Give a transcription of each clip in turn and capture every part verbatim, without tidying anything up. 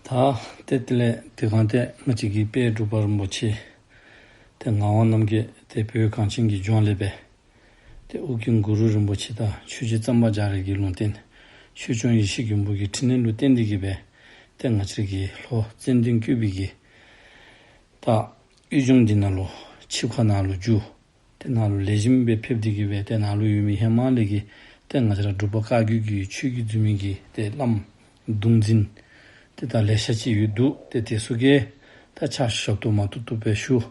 ད་ཏེ་དེ་ལས་དེ་སྒང་ཏེ་ང་བཅས་ཀྱི་དཔལ་འབྲུག་པ་རིན་པོ་ཆེ་ཏེ་ངག་དབང་རྣམ་རྒྱལ་ཏེ་བོད་གངས་ཅན་གྱི་ལྗོངས་ལས་སྦེ་ཏེ་ཨོ་རྒྱན་གུ་རུ་རིན་པོ་ཆེ་དང་ཆོས་རྗེ་གཙང་པ་རྒྱ་རས་ཀྱི་ལུང་བསྟན། ཆོས་སྐྱོང་ཡེ་ཤེས་མགོན་པོ་གི་ཕྲིན་ལས་ལུ་བརྟེན་ཏེ་གི་སྦེ་ཏེ་ང་བཅས་ཀྱི་ལྷོ་ཙན་དན་བཀོད་པའི་གི་ད་དབུས་ལྗོངས་འདི་ནང་ལུ་ཆིབས་ཁ་ནང་ལུ་བསྒྱུར། ཏེ་ནང་ལུ་ལེགས་ཤོམ་སྦེ་ཕེབས་ཏེ་གི་སྦེ་ཏེ་ནང་ལུ་ཡོད་མི་ཧེ་མ་ལས་ཀྱི་ཏེ་ང་བཅས་ར་འབྲུག་པ་བཀའ་བརྒྱུད་ཀྱི་ཆོས་ཀྱི་འཛིན་མི་གི་ཏེ་བླམ་གདུང་འཛིན་ཏེ་ད་ལེ་ཤ་ཅིག་ཡོད་འདུག། ཏེ་དེ་ཚུ་གིས་ད་ཕྱག་ཞབས་ཏོག་མ་ཐུབ་ཐུབ་སྦེ་ཞུ།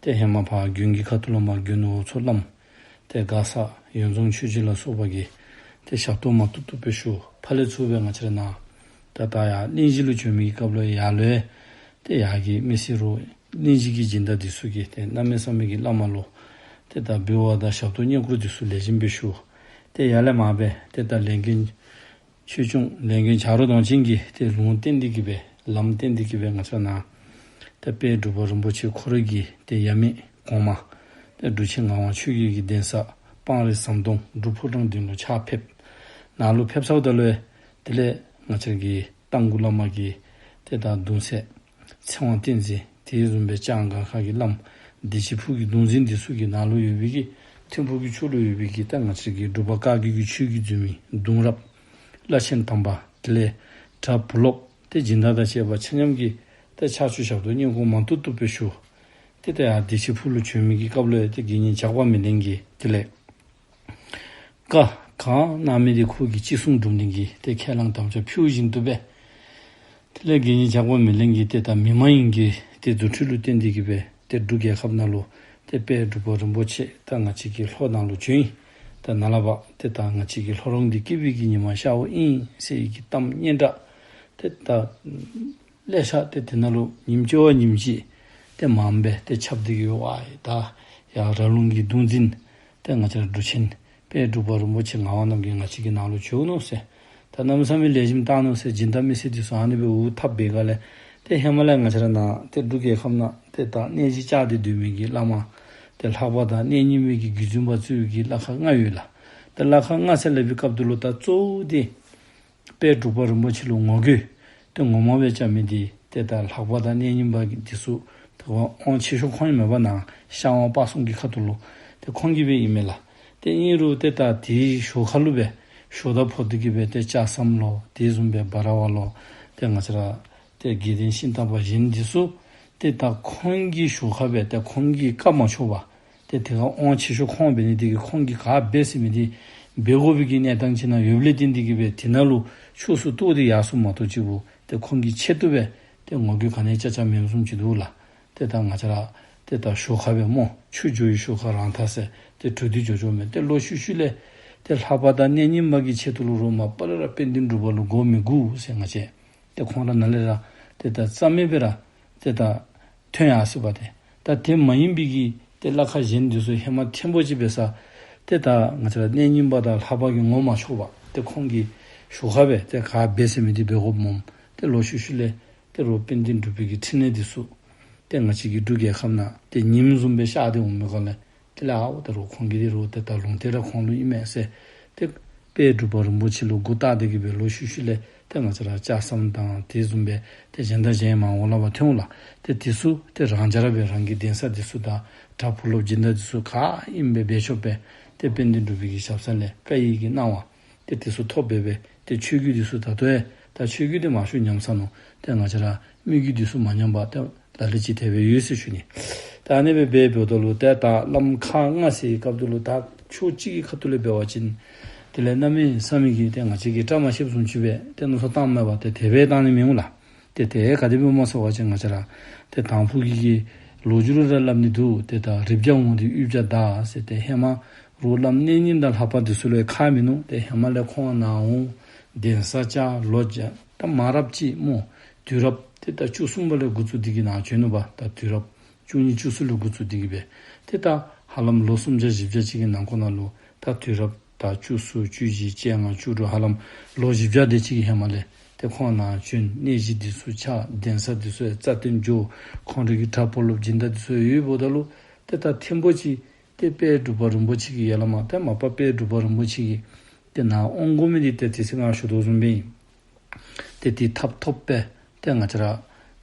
ཏེ་ཧེ་མ་ཕར་དགོན་གྱི་ཁ་ཐུག་ལུ་མར་དགོན་འོབ་མཚོ་བླམ་ཏེ་མགར་ས་ཡོན་རྫོང་ཆོས་རྗེ་ལ་སོགས་པ་གིས་ཏེ་ཞབས་ཏོག་མ་ཐུབ་ཐུབ་སྦེ་ཞུ། ཕར་ལས་ཚུར་སྦེ་ང་བཅས་ར་ནཱ་ད་ད་ཡར་གླིང་བཞི་ལུ་བྱོན་མི་གི་སྐབས་ལུ་ཡར་ལུ་ཡང་ཏེ་ཡར་གྱི་མི་སེར་རོགས་གླིང་བཞི་གི་སྦྱིན་བདག་འདི་ཚུ་གིས་ཏེ་གནམ་མེད་ས་མེད་ཀྱི་བླ་མ་ལུ་ཏེ་ད་འབུལ་བ་དང་ཞབས་ཏོག་བསྙེན་བཀུར་འདི་ཚུ་ལེགས་ཤོམ་སྦེ་ཞུ། ཏེ་ཡར་ལས་མར་སྦེ་ཏེ་ད་ལས་མགོན་ཆོས་སྐྱོང་ལས་མགོན་བྱ་རོག་གདོང་ཅན་གྱིས་ཏེ་ལུང་བསྟན་ཏེ་གི་སྦེ་ལམ་བསྟན་ཏེ་གི་སྦེ་ང་བཅས་ནཱ་ཏེ་དཔལ་འབྲུག་པ་རིན་པོ་ཆེ་ཁོ་ར་གི་ཏེ་ཡབ་མེས་གོང་མ་ཏེ་འབྲུག་ཆེན་ངག་དབང་ཆོས་རྒྱལ་གྱི་གདན་ས་སྤང་རི་ཟམ་གདོང་འབྲུག་ཕོ་བྲང་སྡིང་ལུ་ཕྱག་ཕེབས། ནཱ་ལུ་ཕེབས་ཚརཝ་ད་ལུ་དེ་ལས་ང་བཅས་ཀྱི་རྟ་མགོ་བླ་མ་གི་ཏེ་ད་གདུང་སྲས་ཚེ་དབང་བསྟན་འཛིན་དེ་བཟུམ་སྦེ་ལྕང་སྒང་ཁ་གི་བླམ་བདེ་ཆེན་ཕུག་གི་གདུང་འཛིན་འདི་ཚུ་གིས་ནཱ་ལུ་ཡོད་པའི་གི་ཐིམ་ཕུག་གི་ཕྱོགས་ལུ་ཡོད་པའི་གི་ད་ང་བཅས་ཀྱི་འབྲུག་པ་བཀའ་བརྒྱུད་ཀྱི་ཆོས་ཀྱི་འཛིན་མི་གདུང་རབས་བླ་ཆེན་དམ་པ་དེ་ལས་གྲྭ་བུ་སློབ་ཏེ་སྦྱིན་བདག་དང་བཅས་པ་ཆ་མཉམ་གྱིས་ཏེ་ཕྱག་མཆོད་ཞབས་ཏོག་བསྙེན་བཀུར་མ་ཐུབ་ཐུབ་སྦེ་ཞུ། ཏེ་ད་ཡར་བདེ་ཆེན་ཕུག་ལུ་བྱོན་མི་གི་སྐབས་ལུ་ཡང་ཏེ་དགེ་བསྙེན་ཇག་པ་མེ་ལེན་གྱིས་དེ་ལས་བཀའ་གང་གནང་མི་དེ་ཁོ་གིས་ཅི་གསུང་སྒྲུབ་ནི་གི་ཏེ་ཁས་བླངས་དམ་བཅའ་ཕུལ་བཞིན་དུ་སྦེ། དེ་ལས་དགེ་བསྙེན་ཇག་པ་མེ་ལེན་གྱིས་ཏེ་ད་མི་མ་ཡིན་གྱི་ཏེ་རྫུ་འཕྲུལ་ལུ་བརྟེན་ཏེ་གི་སྦེ་ཏེ་འབྲུག་རྒྱལ་ཁབ་ནང་ལུ་ཏེ་དཔལ་འབྲུག་པ་རིན་པོ་ཆེ་ད་ང་བཅས་ཀྱི་ལྷོ་ནང་ལུ་བྱོན་ཡི། ད་ནཱ་ལས་ཕར་ཏེ་ད་ང་བཅས་ཀྱི་ལྷོ་རོང་འདི་སྐྱིད་པའི་གི་ཉི་མ་ཤརཝ་ཨིན་ཟེར་བའི་གི་གཏམ་སྙན་གྲགས་ཏེ་ད་ལེ་ཤ་ཏེ་དེ་ནང་ལུ་ཉིནམ་གཅིག་བ་ཉིནམ་གཅིག་ཏེ་མངམ་སྦེ་ཏེ་ཁྱབ་སྟེ་གི་ཡོད། ད་ཡར་ར་ལུང་གི་གདུང་འཛིན་ཏེ་ང་བཅས་ར་འབྲུག་ཆེན་དཔལ་འབྲུག་པ་རིན་པོ་ཆེ་ངག་དབང་རྣམ་རྒྱལ་ང་བཅས་ཀྱི་ནང་ལུ་བྱོན་ནུག་ཟེར། ད་གནམ་མེད་ས་མེད་ལེགས་ཤོམ་བཏང་ནུག་ཟེར་སྦྱིན་བདག་མི་སེར་འདི་ཚུ་ཨ་ནི་སྦེ་འུ་ཐབ་འབད་ག་ལས་ཏེ་ཧེ་མ་ལས་ང་བཅས་ར་ནཱ་ཏེ་འབྲུག་རྒྱལ་ཁབ་ནང་ཏེ་ད་གནས་གཞི་བཅགས་ཏེ་སྡོད་མི་གི་བླ་མ་ཏེ་ལྷ་པ་དང་གནས་རྙིང་པའི་གི་བརྒྱུད་འཛིན་པ་གཙོས་ཀྱི་བླ་ཁག་ལྔ་ཡོད་ལགས། ཏེ་བླ་ཁག་ལྔ་ཟེར་སླབ་པའི་སྐབས་དེ་ལུ་ད་གཙོ་བོ་འདི་དཔལ་འབྲུག་པ་རིན་པོ་ཆེ་ལུ་ངོ་རྒོལ་ཏེ་ངོ་མ་སྦེ་རྐྱབ་མི་འདི་ཏེ་ད་ལྷ་པ་དང་གནས་རྙིང་པ་འདི་ཚུ་ཏེ་དབང་ཆེ་ཤོས་ཁོང་ཨིན་མས་པ། ནཱ་ཤར་ཝང་སྤ་གསུམ་གྱི་ཁ་ཐུག་ལུ་ཏེ་ཁོང་གིས་སྦེ་ཨིན་མས་ལགས། ཏེ་ཨིན་རུང་ཏེ་ད་དེའི་ཞོར་ཁ་ལུ་སྦེ་ཞོར་ད་ཕོག་སྟེ་གི་སྦེ་ཏེ་ལྕགས་ཟམ་ལོ་དེ་བཟུམ་སྦེ་འབའ་ར་བ་ལོ་ཏེ་ང་བཅས་ར་ཏེ་དགེ་ལྡན་ཤིང་རྟ་པ་གཞན་འདི་ཚུ་ཏེ་ད་ཁོང་གི་ཞོར་ཁ་སྦེ་ཏེ་ཁོང་གིས་བཀའ་མ་ཆོག་པར་ཏེ་དེ་ཁར་དབང་ཆེ་ཤོས་ཁོང་འབད་ནི་དེ་གིས་ཁོང་གིས་ག་འབད་ཟེར་མི་འདི་འབད་དགོ་པའི་གི་གནས་སྟངས་ཅིག་ནང་ཡོདཔ་ལས་བརྟེན་ཏེ་གི་སྦེ་དེ་ནང་ལུ་ཕྱོགས་སུ་གཏོགས་ཏེ་ཡར་སོངམ་མ་གཏོགས་ཅིག་པོ་ཏེ་ཁོང་གི་ཆེད་དུ་སྦེ་ཏེ་ངོ་རྒོལ་ག་ནི་ཡང་རྐྱབ་རྐྱབ་མེདཔ་བཟུམ་ཅིག་འདུག་ལགས། ཏེ་ད་ང་བཅས་ར་ཏེ་ད་ཞོར་ཁ་སྦེ་སྨོ་ཆུ་འགྱོ་བའི་ཞོར་ཁ་རང་མཐའ་ཟེར་ཏེ་གྲོས་བསྡུར་འགྱོ་འགྱོཝ་མས། ཏེ་ལོག་ཤུལ་ཤུལ་ལས་ཏེ་ལྷ་པ་དང་གནས་རྙིང་པ་གི་ཆེད་དུ་ལུ་རོགས་མ་པ་ལས་ར་དཔལ་ལྡན་འབྲུག་པ་ལུ་མགོ་མི་སྒུར་ཟེར་ང་བཅས་ཏེ་ཁོང་ར་ནཱ་ལས་ར་ཏེ་ད་རྩ་མེད་སྦེ་ར་ཏེ་ད་ཐོན་ཡར་སོ་ཡི་པ། ཏེ་ད་དེ་མ་ཡིན་པའི་གི་ཏེ་བླ་ཁག་གཞན་འདི་ཚུ་ཧེ་མ་ཐེམ་པོ་ཅིག་འབད་ས་ཏེ་ད་ང་བཅས་ར་གནས་རྙིང་པ་དང་ལྷ་པ་གིས་ངོ་མ་ཆོད་པར་ཏེ་ཁོང་གི་ཞོར་ཁ་སྦེ་ཏེ་ག་འབད་ཟེར་མི་འདི་འབད་དགོཔ་སྨོ། ཏེ་ལོག་ཤུལ་ཤུལ་ལས་ཏེ་རོགས་དཔལ་ལྡན་འབྲུག་པའི་གི་ཕྲིན་ལས་འདི་ཚུ་ཏེ་ང་བཅས་ཀྱི་འབྲུག་རྒྱལ་ཁབ་ནང་ཏེ་ཉིམ་བཟུམ་སྦེ་ཤར་ཏེ་འོང་མི་ག་ལས་དེ་ལས་ཨའོ་ད་རུང་ཁོང་གི་དེ་རུང་ཏེ་ད་ལུང་བསྟན་ར་ཁོང་ལུ་ཨིན་མས་ཟེར། ཏེ་དཔལ་འབྲུག་པ་རིན་པོ་ཆེ་ལུ་མགུ་བཏགས་ཏེ་གི་སྦེ་ལོག་ཤུལ་ཤུལ་ལས་ཏེ་ང་བཅས་ར་ལྕགས་ཟམ་དང་དེ་བཟུམ་སྦེ་ཏེ་གཞན་དང་གཞན་མ་འོང་ལ་བ་ཐོན་འོང་ལགས། ཏེ་དེ་ཚུ་ཏེ་རང་འཇགས་ར་སྦེ་རང་གི་གདན་ས་དེ་ཚུ་དང་གྲྭ་བུ་སློབ་སྦྱིན་བདག་དེ་ཚུ་ག་ཨིནམ་སྦེ་འབད་ཆོག་པས། ཏེ་དཔལ་ལྡན་འབྲུག་པའི་གི་ཞབས་ས་ལས་བཀའ་ཡི་གི་གནང་བ་ཏེ་དེ་ཚུ་ཐོབ་སྦེ་སྦེ་ཏེ་ཆོས་བརྒྱུད་དེ་ཚུ་ད་ལྟོ་ཡང་ད་ཆོས་བརྒྱུད་དེ་མང་ཤོས་ཉམས་སོ་ནུག། ཏེ་ང་བཅས་ར་མི་བརྒྱུད་དེ་ཚུ་མ་ཉམས་པར་ཏེ་ལ་ལུ་ཅིག་དེ་སྦེ་ཡོད་ཟེར་ཞུ་ནི། ད་ཨ་ནི་སྦེ་འབད་འབདཝ་ད་ལུ་ཏེ་ད་བླམ་ཁག་ལྔ་ཟེར་བའི་སྐབས་དེ་ལུ་ད་ཕྱོགས་གཅིག་གི་ཁ་ཐུག་ལས་འབད་བ་ཅིན་དེ་ལས་གནམ་མེད་ས་མེད་ཀྱི་ཏེ་ང་བཅས་ཀྱིས་བཀྲ་མ་ཤིསཔ་བཟུམ་ཅིག་སྦེ་ཏེ་མནོ་བསམ་བཏངམ་མས་པ། ཏེ་དེ་སྦེ་བཏང་ནི་མི་འོང་ལགས། ཏེ་དེ་ག་དེ་སྦེ་སྨོ་ཟེར་བ་ཅིན་ང་བཅས་ར་ཏེ་དང་ཕུ་གི་གི་ལོ་རྒྱུས་ར་ར་སླབ་ནི་འདུག། ཏེ་ད་རི་བྱ་འོང་སྟེ་གཡུས་བྱ་བདའ་ཟེར། ཏེ་ཧེ་མ་རོགས་བླམ་གནས་རྙིང་དང་ལྷ་པ་དེ་ཚུ་ལུ་ཡང་ཁག་མིན་ནུག། ཏེ་ཧེ་མ་ལས་ཁོང་ནཱ་འོང་གདན་ས་བཅགས་ལོ་བརྒྱ་ད་མང་རབས་ཅིག་སྨོ། དུས་རབས་ཏེ་ད་བཅུ་གསུམ་པ་ལས་འགོ་བཙུགས་ཏེ་གི་ནཱ་བྱོན་ནུག་པ། ད་དུས་རབས་བཅུ་གཉིས་བཅུ་གསུམ་ལས་འགོ་བཙུགས་ཏེ་གི་སྦེ་ཏེ་ད་ཧ་ལམ་ལོ་སུམ་བརྒྱ་བཞི་བརྒྱ་ཅིག་གི་ནང་འཁོད་ནང་ལུ་ད་དུས་རབས་ད་བཅུ་གསུམ་བཅུ་བཞི་བཅོ་ལྔ་བཅུ་དྲུག་ཧ་ལམ་ལོ་བཞི་བརྒྱ་དེ་ཅིག་གི་ཧེ་མ་ལས་ཏེ་ཁོང་ནཱ་བྱོན། གནས་གཞི་འདི་ཚུ་ཆགས། གདན་ས་འདི་ཚུ་ཡང་རྩ་བརྟན་འགྱོ། ཁོང་རའི་གི་གྲྭ་བུ་སློབ་སྦྱིན་བདག་འདི་ཚུ་ཡོདཔ་ད་ལུ་ཏེ་ད་ཐེམ་པོ་ཅིག་ཏེ་དཔལ་འབྲུག་པ་རིན་པོ་ཆེ་གི་ཡ་ལ་མ་ཏེ་མ་པ་དཔལ་འབྲུག་པ་རིན་པོ་ཆེ་གིས་ཏེ་ནཱ་འོང་དགོ་མི་འདི་ཏེ་དེ་ཚེ་ང་ཞུ་དོ་བཟུམ་སྦེ་ཨིན། ཏེ་དེ་ཐབས་ཐོབ་པས། ཏེ་ང་བཅས་ར་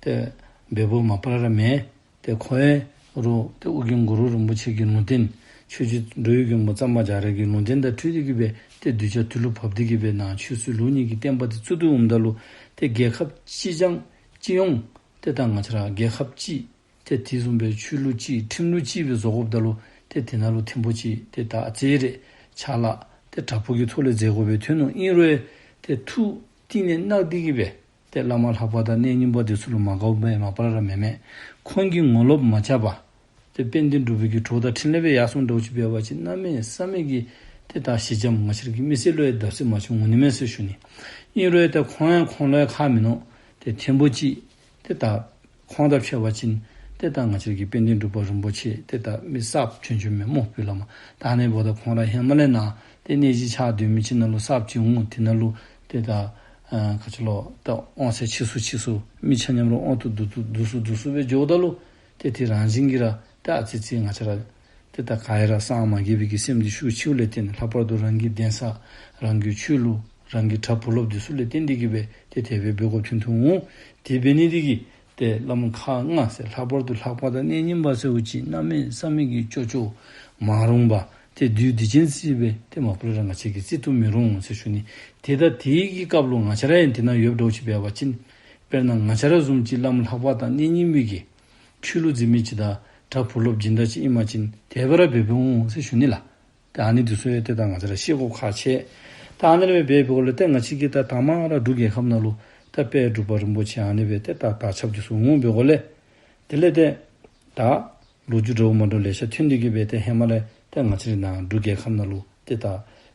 ཏེ་བལ་པོ་མ་པ་ལས་ར་མེན། ཏེ་ཁོ་ཡང་རོགས་ཏེ་ཨོ་རྒྱན་གུ་རུ་རིན་པོ་ཆེ་གི་ལུང་བསྟན་ཆོས་རྗེ་འགྲོ་བའི་མགོན་པོ་གཙང་པ་རྒྱ་རས་ཀྱི་ལུང་བསྟན་དང་འཁྲིལ་ཏེ་གི་སྦེ་ཏེ་གདུལ་བྱ་དུས་ལུ་བབས་ཏེ་གི་སྦེ་ནཱ་ཆོས་སྲིད་ལུགས་གཉིས་ཀྱི་བསྟན་པ་དེ་བཙུགས་ཏེ་འོངམ་ད་ལུ་ཏེ་རྒྱལ་ཁབ་གཅིག་རྐྱང་སྤྱི་ཡོངས་ཏེ་ད་ང་བཅས་ར་རྒྱལ་ཁབ་གཅིག་ཏེ་དེ་བཟུམ་སྦེ་ཆོས་ལུགས་གཅིག་ཁྲིམས་ལུགས་གཅིག་སྦེ་བཟོ་དགོཔ་ད་ལུ་ཏེ་དེ་ནང་ལུ་ཐེངས་པོ་ཅིག་ཏེ་ད་ཨ་ཙི་རེ་ཕྱག་ལཱ་ཏེ་དྲག་པོ་གི་ཐོག་ལས་མཛད་དགོ་པའི་ཐོན་ནུག། ཨིན་རུང་ཏེ་ཐུགས་གཏིང་ནས་བརྣག་སྟེ་གི་སྦེ་ཏེ་བླ་མ་ལྷ་པ་དང་གནས་རྙིང་པ་དེ་ཚུ་ལུ་མ་དགའཝ་སྦེ་མ་པ་ལས་ར་མེན་མས། ཁོང་གི་ངོ་ལོག་མ་རྐྱབ་པར་ཏེ་དཔལ་ལྡན་འབྲུག་པའི་གི་གྲོགས་དང་འཕྲིན་ལས་སྦེ་ཡར་སོང་འདྲཝ་ཅིག་འབད་བ་ཅིན་གནམ་མེད་ས་མེད་ཀྱི་ཏེ་ད་ཞི་འཇམ་ང་བཅས་ར་གི་མི་སེར་ལུ་ཡང་བརྡབ་གསིག་མ་བྱུང་འོང་ནི་མས་ཟེར་ཞུ་ནི། ཨིན་རུང་ཏེ་ཁོང་ཡང་ཁོང་ལུ་ཡང་ཁག་མིན་ནུག། ཏེ་ཐེངས་པོ་ཅིག་ཏེ་ད་ཁོང་དང་ཕྱད་པ་ཅིན་ཏེ་ད་ང་བཅས་ར་གི་དཔལ་ལྡན་འབྲུག་པ་རིན་པོ་ཆེ་ཏེ་ད་མི་གསརཔ་བྱོན་བྱོནམ་མས་སྨོ་བོད་ལས་མར། ད་ཨ་ནི་འབདཝ་ད་ཁོང་ར་ཧེ་མ་ལས་ནཱ་ཏེ་གནས་གཞི་ཆགས་སྡོད་མི་ཅིག་ནང་ལུ་གསརཔ་ཅིག་འོང་། དེ་ནང་ལུ་ཏེ་ད་ཨ་ག་ཅི་ལོ་ད་དབང་ཚད་ཆེ་སུ་ཆེ་སུ་མི་ཆ་མཉམ་ར་དབང་དུ་བསྡུ་བསྡུ་བསྡུ་སུ་བསྡུ་སུ་སྦེ་འགྱོཝ་ད་ལུ་ཏེ་དེ་རང་བཞིན་གྱིས་ར་ཏེ་ཨ་ཙི་ཙི་ང་བཅས་ར་ཏེ་ད་ག་ཡང་ར་སངས་མ་རྒྱས་པའི་གི་སེམས་འདི་ཤུགས་ཆེཝ་ལས་བརྟེན་ལྷག་པར་དུ་རང་གི་གདན་ས་རང་གི་ཆོས་ལུགས་རང་གི་གྲྭ་བུ་སློབ་འདི་ཚུ་ལས་བརྟེན་ཏེ་གི་སྦེ་ཏེ་དེ་སྦེ་འབད་དགོཔ་ཐོན་ཐོན་འོང་། དེ་འབད་ནི་འདི་གིས་ཏེ་བླམ་ཁག་ལྔ་ཟེར་ལྷག་པར་དུ་ལྷ་པ་དང་གནས་རྙིང་པ་ཟེར་བ་ཅིན་གནམ་མེད་ས་མེད་ཀྱི་སྐྱོ་སྐྱོ་མ་རུངས་པ་ཏེ་བདུད་སྡིག་ཅན་ཅིག་སྦེ་ཏེ་མ་པ་ལས་ར་ང་བཅས་ཀྱིས་བརྩི་བཏུབ་མི་རུང་ཟེར་ཞུ་ནི། ཏེ་ད་དེའི་གི་སྐབས་ལུ་ང་བཅས་ར་ཡང་དེ་ནང་ཡོདཔ་འདྲཝ་ཅིག་འབད་བ་ཅིན་དཔེར་ན་ང་བཅས་ར་བཟུམ་ཅིག་བླམ་ལྷ་པ་དང་གནས་རྙིང་པའི་གི་ཆོས་ལུགས་འཛིན་མི་ཅིག་དང་གྲྭ་བུ་སློབ་སྦྱིན་བདག་ཅིག་ཨིན་པ་ཅིན་དེ་སྦེ་ར་འབད་འབདཝ་འོང་ཟེར་ཞུ་ནི་ལགས། ཏེ་ཨ་ནི་འདི་ཚུ་ཡང་ཏེ་ད་ང་བཅས་ར་ཤེས་དགོཔ་ཁག་ཆེ། ད་ཨ་ནི་ལས་འབད་འབདཝ་ལས་ཏེ་ང་བཅས་ཀྱི་ད་དང་པ་ར་འབྲུག་རྒྱལ་ཁབ་ནང་ལུ་ད་དཔལ་འབྲུག་པ་རིན་པོ་ཆེ་ཨ་ནི་སྦེ་ཏེ་ད་དར་ཁྱབ་འདི་ཚུ་འོང་འབདཝ་ལས་དེ་ལས་ཏེ་ད་ལོ་རྒྱུས་འདྲཝ་མ་འདྲཝ་ལེ་ཤ་ཐོན་ཏེ་གི་སྦེ་ཏེ་ཧེ་མ་ལས་ཏེ་ང་བཅས་རའི་ནཱ་འབྲུག་རྒྱལ་ཁབ་ནང་ལུ་ཏེ་ད་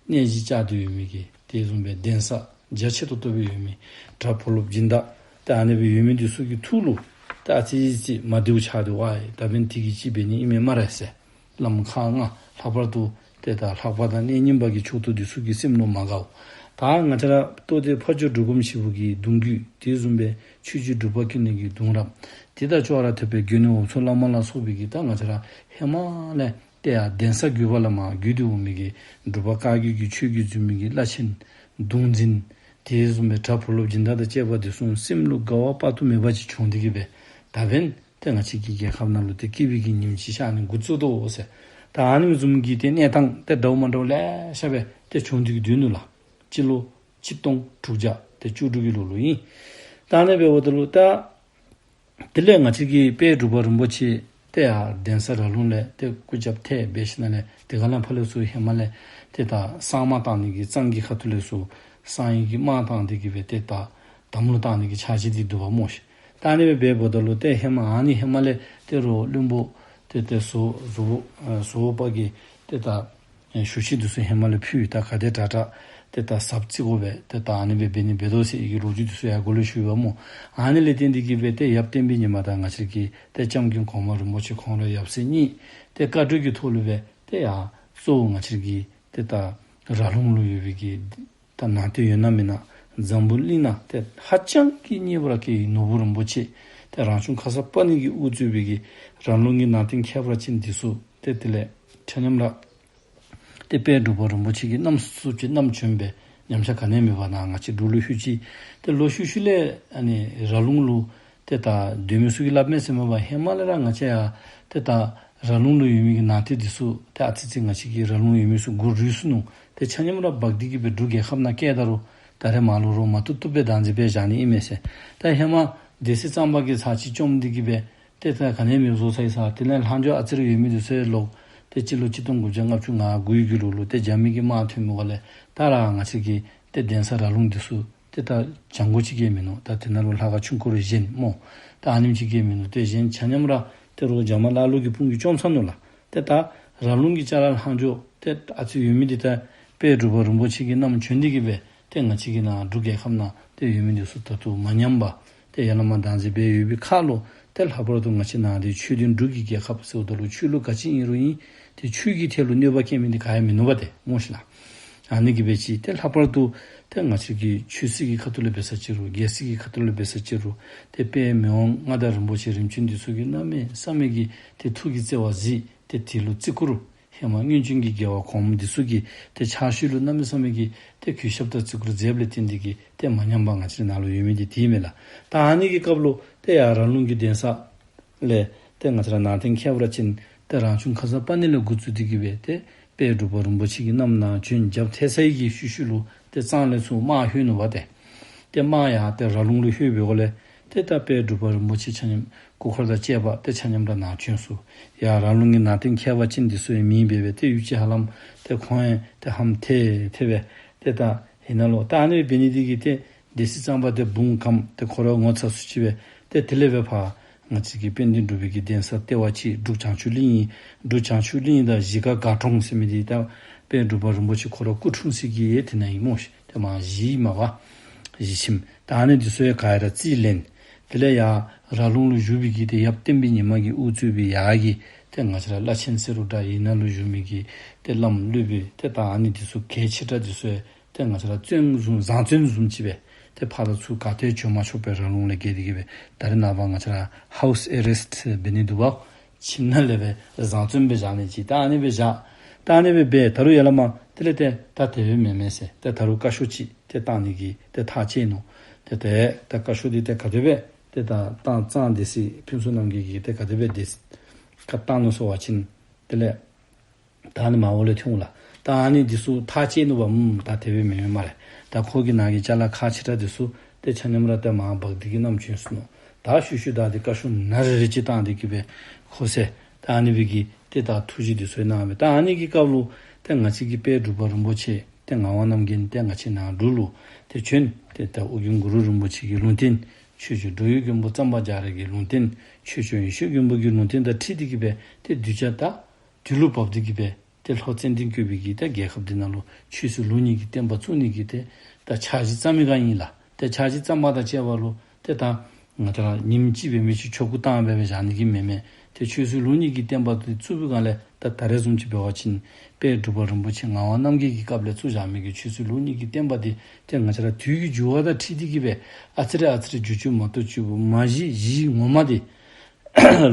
གནས་གཞི་བཅགས་ཏེ་ཡོད་མི་གི་དེ་བཟུམ་སྦེ་གདན་ས་རྒྱ་ཆེ་ཏོག་ཏོ་སྦེ་ཡོད་མི་གྲྭ་བུ་སློབ་སྦྱིན་བདག་ཏེ་ཨ་ནི་སྦེ་ཡོད་མི་འདི་ཚུ་གི་ཐུགས་ལུ་ཏེ་ཨ་ཙི་ཅིག་མ་བདེཝ་ཆགས་ཏེ་ཝའི་ད་འབདན་དེ་གིས་ཅིག་འབད་ནི་ཨིན་མས་སྨ་རེ་ཟེར། བླམ་ཁག་ལྔ་ལྷག་པར་དུ་ཏེ་ད་ལྷ་པ་དང་གནས་རྙིང་པ་གི་ཕྱོགས་གཏོགས་འདི་ཚུ་གི་སེམས་ལུ་མ་དགའཝ། ད་ང་བཅས་ར་ལྟོ་ལྡིར་ཕ་ཇོ་འབྲུག་སྒོམ་ཞིག་པོ་གི་གདུང་རྒྱུད་དེ་བཟུམ་སྦེ་ཆོས་རྗེ་འབྲུག་པ་ཀུན་ལེགས་ཀྱི་གདུང་རབས་དེ་དང་ཅོག་ར་འཐདཔ་སྦེ་དགོན་གནས་འོབས་མཚོ་བླ་མ་ལ་སོགས་པའི་གི་ད་ང་བཅས་ར་ཧེ་མ་ལས་ཏེ་ཡར་གདན་ས་བརྒྱུད་པ་ལས་མར་བརྒྱུད་དེ་འོང་མི་གི་འབྲུག་པ་བཀའ་བརྒྱུད་ཀྱི་ཆོས་བརྒྱུད་འཛིན་མི་གི་བླ་ཆེན་གདུང་འཛིན་དེ་བཟུམ་སྦེ་གྲྭ་བུ་སློབ་སྦྱིན་བདག་དང་བཅས་པ་འདི་ཚུ་སེམས་ལུ་དགའ་བ་དཔག་ཏུ་མེད་པ་ཅིག་བྱུང་སྟེ་གི་སྦེ་ད་འབདན་ཏེ་ང་བཅས་ཀྱི་རྒྱལ་ཁབ་ནང་ལུ་ཏེ་སྐྱིད་པའི་གི་ཉིནམ་ཅིག་ཤར་ནི་འགོ་བཙུགས་དོ་ཟེར། ད་ཨ་ནི་བཟུམ་གྱི་ཏེ་གནས་སྟངས་ཏེ་འདྲཝ་མ་འདྲཝ་ལེ་ཤ་སྦེ་ཏེ་བྱུང་སྟེ་གི་སྡོད་ནུག་ལགས། སྤྱི་ལོ་ཆིག་སྟོང་དྲུག་བརྒྱ་ཏེ་བཅུ་དྲུག་གི་ལོ་ལུ་ཨིན། ད་ཨ་ནི་འབདཝ་ད་ལུ་ད་དེ་ལས་ང་བཅས་ཀྱི་དཔལ་འབྲུག་པ་རིན་པོ་ཆེ་ཏེ་ཡར་གདན་ས་ར་ལུང་ལས་ཏེ་སྐུ་རྒྱབ་ཏེ་འབད་ཞིནམ་ལས་དེ་ཁ་ལས་ཕར་ལས་ཚུར་ཧེ་མ་ལས་ཏེ་ད་གསང་དམག་བཏང་ནི་གི་གཙང་གི་ཁ་ཐུག་ལས་ཚུར་གསང་བའི་གི་དམག་བཏང་སྟེ་གི་སྦེ་ཏེ་ད་དམ་ལུ་བཏང་ནི་གི་འཆར་གཞི་འདི་འདུག་པ་སྨོ་ཤིག། ད་ཨ་ནི་སྦེ་འབདཝ་ད་ལུ་ཏེ་ཧེ་མ་ཨ་ནི་ཧེ་མ་ལས་ཏེ་རོགས་བློན་པོ་ཏེ་ཏེ་ཟོ་ཟོ་ཨ་ཟོ་བོ་པ་གིས་ཏེ་ད་ཨེ་ཞུ་ཞིག་འདི་ཚུ་ཧེ་མ་ལས་ཕུལ་ཡི། ད་ག་དེ་དྲག་དྲག་ཏེ་ད་ཟབ་རྩིས་དགོ་པས། ཏེ་ད་ཨ་ནི་སྦེ་འབད་ནི་འབད་དོ་ཟེར་བའི་གི་ལོ་རྒྱུས་འདི་ཚུ་ཡང་གོང་ལུ་ཞུ་ཡི་པ་སྨོ། ཨ་ནི་ལས་བརྟེན་ཏེ་གི་སྦེ་ཏེ་ཡབ་བསྟན་པའི་ཉི་མ་དང་ང་བཅས་ཀྱི་ཏེ་སྐྱབས་མགོན་གོང་མ་རིན་པོ་ཆེ་ཁོང་ར་ཡབ་སྲས་གཉིས་ཏེ་བཀའ་གྲོས་ཀྱི་ཐོག་ལུ་སྦེ་ཏེ་ཡར་གཙོ་བོ་ང་བཅས་ཀྱི་ཏེ་ད་ར་ལུང་ལུ་ཡོད་པའི་གི་ད་ནང་རྟེན་ཡོད་ན་མེད་ན་འཛམ་བུ་གླིང་ནང་ཏེ་ཧ་ཅང་གི་རྙེད་པར་དཀའ་བའི་ནོར་བུ་རིན་པོ་ཆེ་ཏེ་རང་བྱུང་ཁརྶ་པཱ་ཎི་གིས་དབུ་གཙོས་པའི་གི་ར་ལུང་གི་ནང་རྟེན་ཁྱད་པར་ཅན་འདི་ཚུ་ཏེ་དེ་ལས་ཆ་མཉམ་ར་ཏེ་དཔལ་འབྲུག་པ་རིན་པོ་ཆེ་གིས་བསྣམས་ཚུགསཔ་ཅིག་བསྣམས་བྱོན་པས། ཉམས་ཆག་ག་ནི་ཡང་མེད་པར་ནཱ་ང་བཅས་འབྲུག་ལུ་ལྷོད་ཅི། ཏེ་ལོག་ཤུལ་ཤུལ་ལས་ཨ་ནི་ར་ལུང་ལུ་ཏེ་ད་སྡོད་མི་ཚུ་གིས་སླབ་མས་ཟེར་མས་པ། ཧེ་མ་ལས་ར་ང་བཅས་ཡར་ཏེ་ད་ར་ལུང་ལུ་ཡོད་མི་གི་ནང་རྟེན་འདི་ཚུ་ཏེ་ཨ་ཙི་ཙི་ང་བཅས་ཀྱི་ར་ལུང་ཡོད་མི་ཚུ་མགུ་རུས་སོ་ནུག། ཏེ་ཆ་མཉམ་ར་འབག་སྟེ་གི་སྦེ་འབྲུག་རྒྱལ་ཁབ་ནང་བསྐྱལ་ད་རུང་ད་རེས་མར་ལུ་རོགས་མ་བཏུབ་བཏུབ་སྦེ་བདག་འཛིན་འབད་བཞག་ནི་ཨིན་མས་ཟེར། ད་ཧེ་མ་སྡེ་སྲིད་གཙང་པ་གིས་ཚར་གཅིག་བཅོམ་སྟེ་གི་སྦེ་ཏེ་ད་ག་ནི་ཡང་མེདཔ་བཟོ་ཚར་ཡི་ཟེར། དེ་ལས་ལྷག་འཕྲོ་ཨ་ཙི་རེ་ཡོད་མི་འདི་ཚུ་ཡང་ལོག་ཏེ་སྤྱི་ལོ་ཆིག་སྟོང་དགུ་བརྒྱ་ལྔ་བཅུ་ང་དགུའི་གི་ལོ་ལུ་ཏེ་རྒྱ་མི་གིས་དམག་འཐེན་མི་འོང་ལས་ད་ར་ང་བཅས་ཀྱི་ཏེ་གདན་ས་ར་ལུང་འདི་ཚུ་ཏེ་ད་བྱང་སྒོ་ཅིག་གིས་མིན་ནུག། ད་དེ་ནང་ལུ་ལྷ་ཁང་ཆུང་ཀུ་རེ་བཞེངས་སྨོ། ད་ཨ་ནེམ་ཅིག་གིས་མིན་ནུག། ཏེ་གཞན་ཆ་མཉམ་ར་ཏེ་རོགས་རྒྱ་དམག་ཀླ་ཀློ་གི་དཔུང་གིས་བཅོམ་ཚར་ནུག་ལགས། ཏེ་ད་ར་ལུང་གི་ཅ་ལ་ལྷག་འཕྲོ་ཏེ་ཨ་ཙི་ཡོད་མི་འདི་ད་དཔལ་འབྲུག་པ་རིན་པོ་ཆེ་གིས་བསྣམས་བྱོན་ཏེ་གི་སྦེ་ཏེ་ང་བཅས་ཀྱི་ནཱ་འབྲུག་རྒྱལ་ཁབ་ནང་ཏེ་ཡོད་མི་འདི་ཚུ་ད་ལྟོ་མ་ཉམས་པར་ཏེ་ཡར་ལས་མར་བདག་འཛིན་འབད་ཡོད་པའི་ཁར་ལུ་ཏེ་ལྷག་པར་དུ་ང་བཅས་ནཱ་འདི་ཆོས་ལྡན་འབྲུག་གི་རྒྱལ་ཁབ་ཟེརཝ་ད་ལུ་ཆོས་ལུགས་ག་ཅི་ཨིན་རུང་ཨིན། ཏེ་ཆོས་ཀྱི་ཐད་ལུ་གནོད་པ་བཀལ་མི་འདི་ག་ཡང་མིན་ནུག་པ་ཏེ་སྨོ་ཤིག་ལགས། ཨ་ནི་གིས་འབད་ཅི། ཏེ་ལྷག་པར་དུ་ཏེ་ང་བཅས་ཀྱི་ཆོས་སྲིད་ཀྱི་ཁ་ཐུག་ལས་འབད་ས་ཅིག་རུང་རྒྱལ་སྲིད་ཀྱི་ཁ་ཐུག་ལས་འབད་ས་ཅིག་རུང་ཏེ་དཔལ་མི་དབང་མངའ་བདག་རིན་པོ་ཆེ་རིམ་བྱོན་འདི་ཚུ་གིས་གནམ་མེད་ས་མེད་ཀྱི་ཏེ་ཐུགས་ཀྱི་བརྩེ་བ་གཟིགས། ཏེ་དེ་ལུ་བརྩི་བཀུར་ ཧེ་མ་སྔོན་བྱོན་གྱི་རྒྱལ་བ་གོངམ་འདི་ཚུ་གི་ཏེ་ཕྱག་ཤུལ་ལུ་གནམ་མེད་ས་མེད་ཀྱི་ཏེ་གུས་ཞབས་དང་བརྩི་བཀུར་མཛདཔ་ལས་བརྟེན་ཏེ་གིས་ཏེ་མ་ཉམས་པར་ང་བཅས་ནང་ལུ་ཡོད་མི་འདི་དེ་ཨིན་མས་ལགས། ད་ཨ་ནི་གི་སྐབས་ལུ་ཏེ་ཡར་ར་ལུང་གི་གདན་ས་ལས་ཏེ་ང་བཅས་ར་ནང་རྟེན་ཁྱད་པར་ཅན་ཏེ་རང་བྱུང་ཁ་སར་པ་ཎི་ལས་འགོ་བཙུགས་ཏེ་གིས་སྦེ་ཏེ་དཔལ་འབྲུག་པ་རིན་པོ་ཆེ་གིས་གནམ་ནང་བྱོན་རྒྱབ་ཐལ་ཚར་ཡི་གི་ཤུལ་ཤུལ་ལུ་ཏེ་གཙང་ལས་ཚུར་དམག་ལྷོད་ནུག་པ། ཏེ་ཏེ་དམག་ཡར་ཏེ་ར་ལུང་ལུ་ལྷོད་པའི་སྒོ་ལས་ཏེ་ད་དཔལ་འབྲུག་པ་རིན་པོ་ཆེ་ཆ་མཉམ་སྐུ་འཁོར་དང་བཅས་པ་ཏེ་ཆ་མཉམ་ར་ནཱ་བྱོན་སོང་། ཡར་ར་ལུང་གི་ནང་རྟེན་ཁྱད་པར་ཅན་འདི་ཚུ་ཡང་མེདཔ་སྦེ་ཏེ་ཡུདཔ་ཅིག་ཧ་ལམ་ཏེ་ཁོང་ཡང་ཏེ་ཧམ་ཐལ་ཐལ་སྦེ་ཏེ་ད་ཨ་ནཱ་ལུ་ད་ཨ་ནི་འབད་ནི་འདི་གིས་ཏེ་སྡེ་སྲིད་གཙང་པ་ཏེ་བུམ་སྒམ་ཏེ་ཁོ་ར་ངོ་ཚ་སུ་ཅིག་སྦེ་ཏེ་དེ་ལས་སྦེ་ཕར་ང་བཅས་ཀྱི་དཔལ་ལྡན་འབྲུག་པའི་གི་གདན་ས་ལྟེ་བ་གཅིག་འབྲུག་བྱང་ཆུབ་གླིང་ཨིན། འབྲུག་བྱང་ཆུབ་གླིང་དང་གཞིས་ཀ་དགའ་གྲོང་ཟེར་མི་འདི་ད་དཔལ་འབྲུག་པ་རིན་པོ་ཆེ་ཁོ་ར་སྐུ་འཁྲུངས་ས་གི་ཡང་དེ་ནང་ཨིན་སྨོ་ཤིག། ཏེ་མར་གཞིས་མར་པ་གཞིས་ཁྱིམ་ད་ཨ་ནི་འདི་ཚུ་ཡང་ག་ར་རྩིས་ལེན། དེ་ལས་ཡར་ར་ལུང་ལུ་བཞུགས་པའི་གི་ཏེ་ཡབ་བསྟན་པའི་ཉི་མ་གིས་དབུ་གཙོས་པའི་ཡར་གྱི་ཏེ་ང་བཅས་ར་བླ་ཆེན་ཟེར་རུང་འདྲ་ཨ་ནཱ་ལུ་བཞུགས་མི་གི་ཏེ་བླམ་སློབ་དཔོན་ཏེ་ད་ཨ་ནི་འདི་ཚུ་གལ་ཆེ་དྲགས་འདི་ཚུ་ཡང་ཏེ་ང་བཅས་ར་བཙོན་བཟུང་བཟང་བཙོན་བཟུམ་ཅིག་སྦེ་ཏེ་ཕར་དང་ཚུར་ག་ཏེ་བྱོན་མ་ཆོགཔ་སྦེ་ར་ལུང་ལས་བརྒལ་ཏེ་གིས་སྦེ་ད་རེས་ནངས་པ་ང་བཅས་ར་ཧའུསི་ཨེ་རེསཊ་འབད་ནི་འདུག་པ། ཁྱིམ་ནང་ལས་སྦེ་བཟང་བཙོན་སྦེ་བཞག་ནི་ཅིག་ད་ཨ་ནི་སྦེ་བཞག། ད་ཨ་ནི་སྦེ་འབད་ད་རུང་ཡར་ལས་མར་དེ་ལས་ཏེ་ད་དེ་སྦེ་མེན་མས་ཟེར་ཏེ་ད་རུང་བཀའ་ཤོག་ཅིག་ཏེ་བཏང་ནི་གི་ཏེ་ཐག་བཅད་ནུག། ཏེ་ཏེ་ད་བཀའ་ཤོག་འདི་ཏེ་ག་དེ་སྦེ་ཏེ་ད་བཏང་གཙང་སྡེ་སྲིད་ཕུན་ཚོགས་རྣམ་རྒྱལ་གྱིས་ཏེ་ག་དེ་སྦེ་ཏེ་བཀའ་བཏང་ནུག་ཟེར་བ་ཅིན་དེ་ལས་ད་ཨ་ནི་མར་འོག་ལས་ཐོན་འོང་ལགས། ད་ཨ་ནི་འདི་ཚུ་ཐག་བཅད་ནུག་པ། ཨུམ་ད་དེ་སྦེ་མེན་མས་སྨ་རེ། ད་ཁོ་གི་ནང་གི་ཅ་ལ་ཁག་ཆེ་དྲགས་འདི་ཚུ་ཏེ་ཆ་མཉམ་ར་ཏེ་མར་འབག་སྟེ་གིས་བསྣམས་བྱོན་སོ་ནུག། ད་ཤུལ་ཤུལ་བདའ་སྟེ་བཀའ་ཤོག་ནཱ་རེ་རེ་ཅིག་བཏང་སྟེ་གིས་སྦེ་ཁོ་ཟེར་ད་ཨ་ནི་སྦེ་གི་ཏེ་ད་ཐུགས་བཞེད་འདི་ཚུ་གནང་སྦེ་ད་ཨ་ནི་གི་སྐབས་ལུ་ཏེ་ང་བཅས་ཀྱི་དཔལ་འབྲུག་པ་རིན་པོ་ཆེ་ཏེ་ངག་དབང་རྣམ་རྒྱལ་ཏེ་ང་བཅས་ནཱ་འབྲུག་ལུ་ཏེ་བྱོན། ཏེ་ད་ཨོ་རྒྱན་གུ་རུ་རིན་པོ་ཆེ་གི་ལུང་བསྟན་ཆོས་རྗེ་འགྲོ་བའི་མགོན་པོ་གཙང་པ་རྒྱ་རས་ཀྱི་ལུང་བསྟན་ཆོས་སྐྱོང་ཡེ་ཤེས་མགོན་པོ་གི་ལུང་བསྟན་དང་འཁྲིལ་ཏེ་གིས་སྦེ་ཏེ་གདུལ་བྱ་ད་དུས་ལུ་བབ་སྟེ་གིས་སྦེ་ཏེ་ལྷོ་ཙན་དན་བཀོད་པའི་གི་ཏེ་རྒྱལ་ཁབ་འདི་ནང་ལུ་ཆོས་སྲིད་ལུགས་གཉིས་ཀྱི་བསྟན་པ་བཙུགས་ནི་གི་ཏེ་ད་འཆར་གཞི་བརྩམ་མི་ག་ཨིན་ལགས། ཏེ་འཆར་གཞི་བརྩམ་པ་དང་བཅས་པ་ལུ་ཏེ་ད་ང་བཅས་ར་ཉིནམ་གཅིག་འབད་མི་ཅིག་ཆོ་ག་བཏང་སྦེ་སྦེ་བཞག་ནི་གི་མེན་མས། ཏེ་ཆོས་སྲིད་ལུགས་གཉིས་ཀྱི་བསྟན་པ་འདི་བཙུགས་པའི་སྒང་ལས་ད་ད་རེས་བཟུམ་ཅིག་འབད་བ་ཅིན་དཔལ་འབྲུག་པ་རིན་པོ་ཆེ་ངག་དབང་རྣམ་རྒྱལ་གྱི་སྐབས་ལས་བཙུགས་བཞག་མི་གི་ཆོས་སྲིད་ལུགས་གཉིས་ཀྱི་བསྟན་པ་འདི་ཏེ་ང་བཅས་ར་དུས་ཀྱི་འགྱུར་བ་དང་འཁྲིལ་ཏེ་གིས་སྦེ་ཨ་ཙི་རེ་ཨ་ཙི་རེ་འགྱུར་བཅོས་མ་གཏོགས་བཅུག་མ་གཞི་གཞི་ངོ་མ་འདི་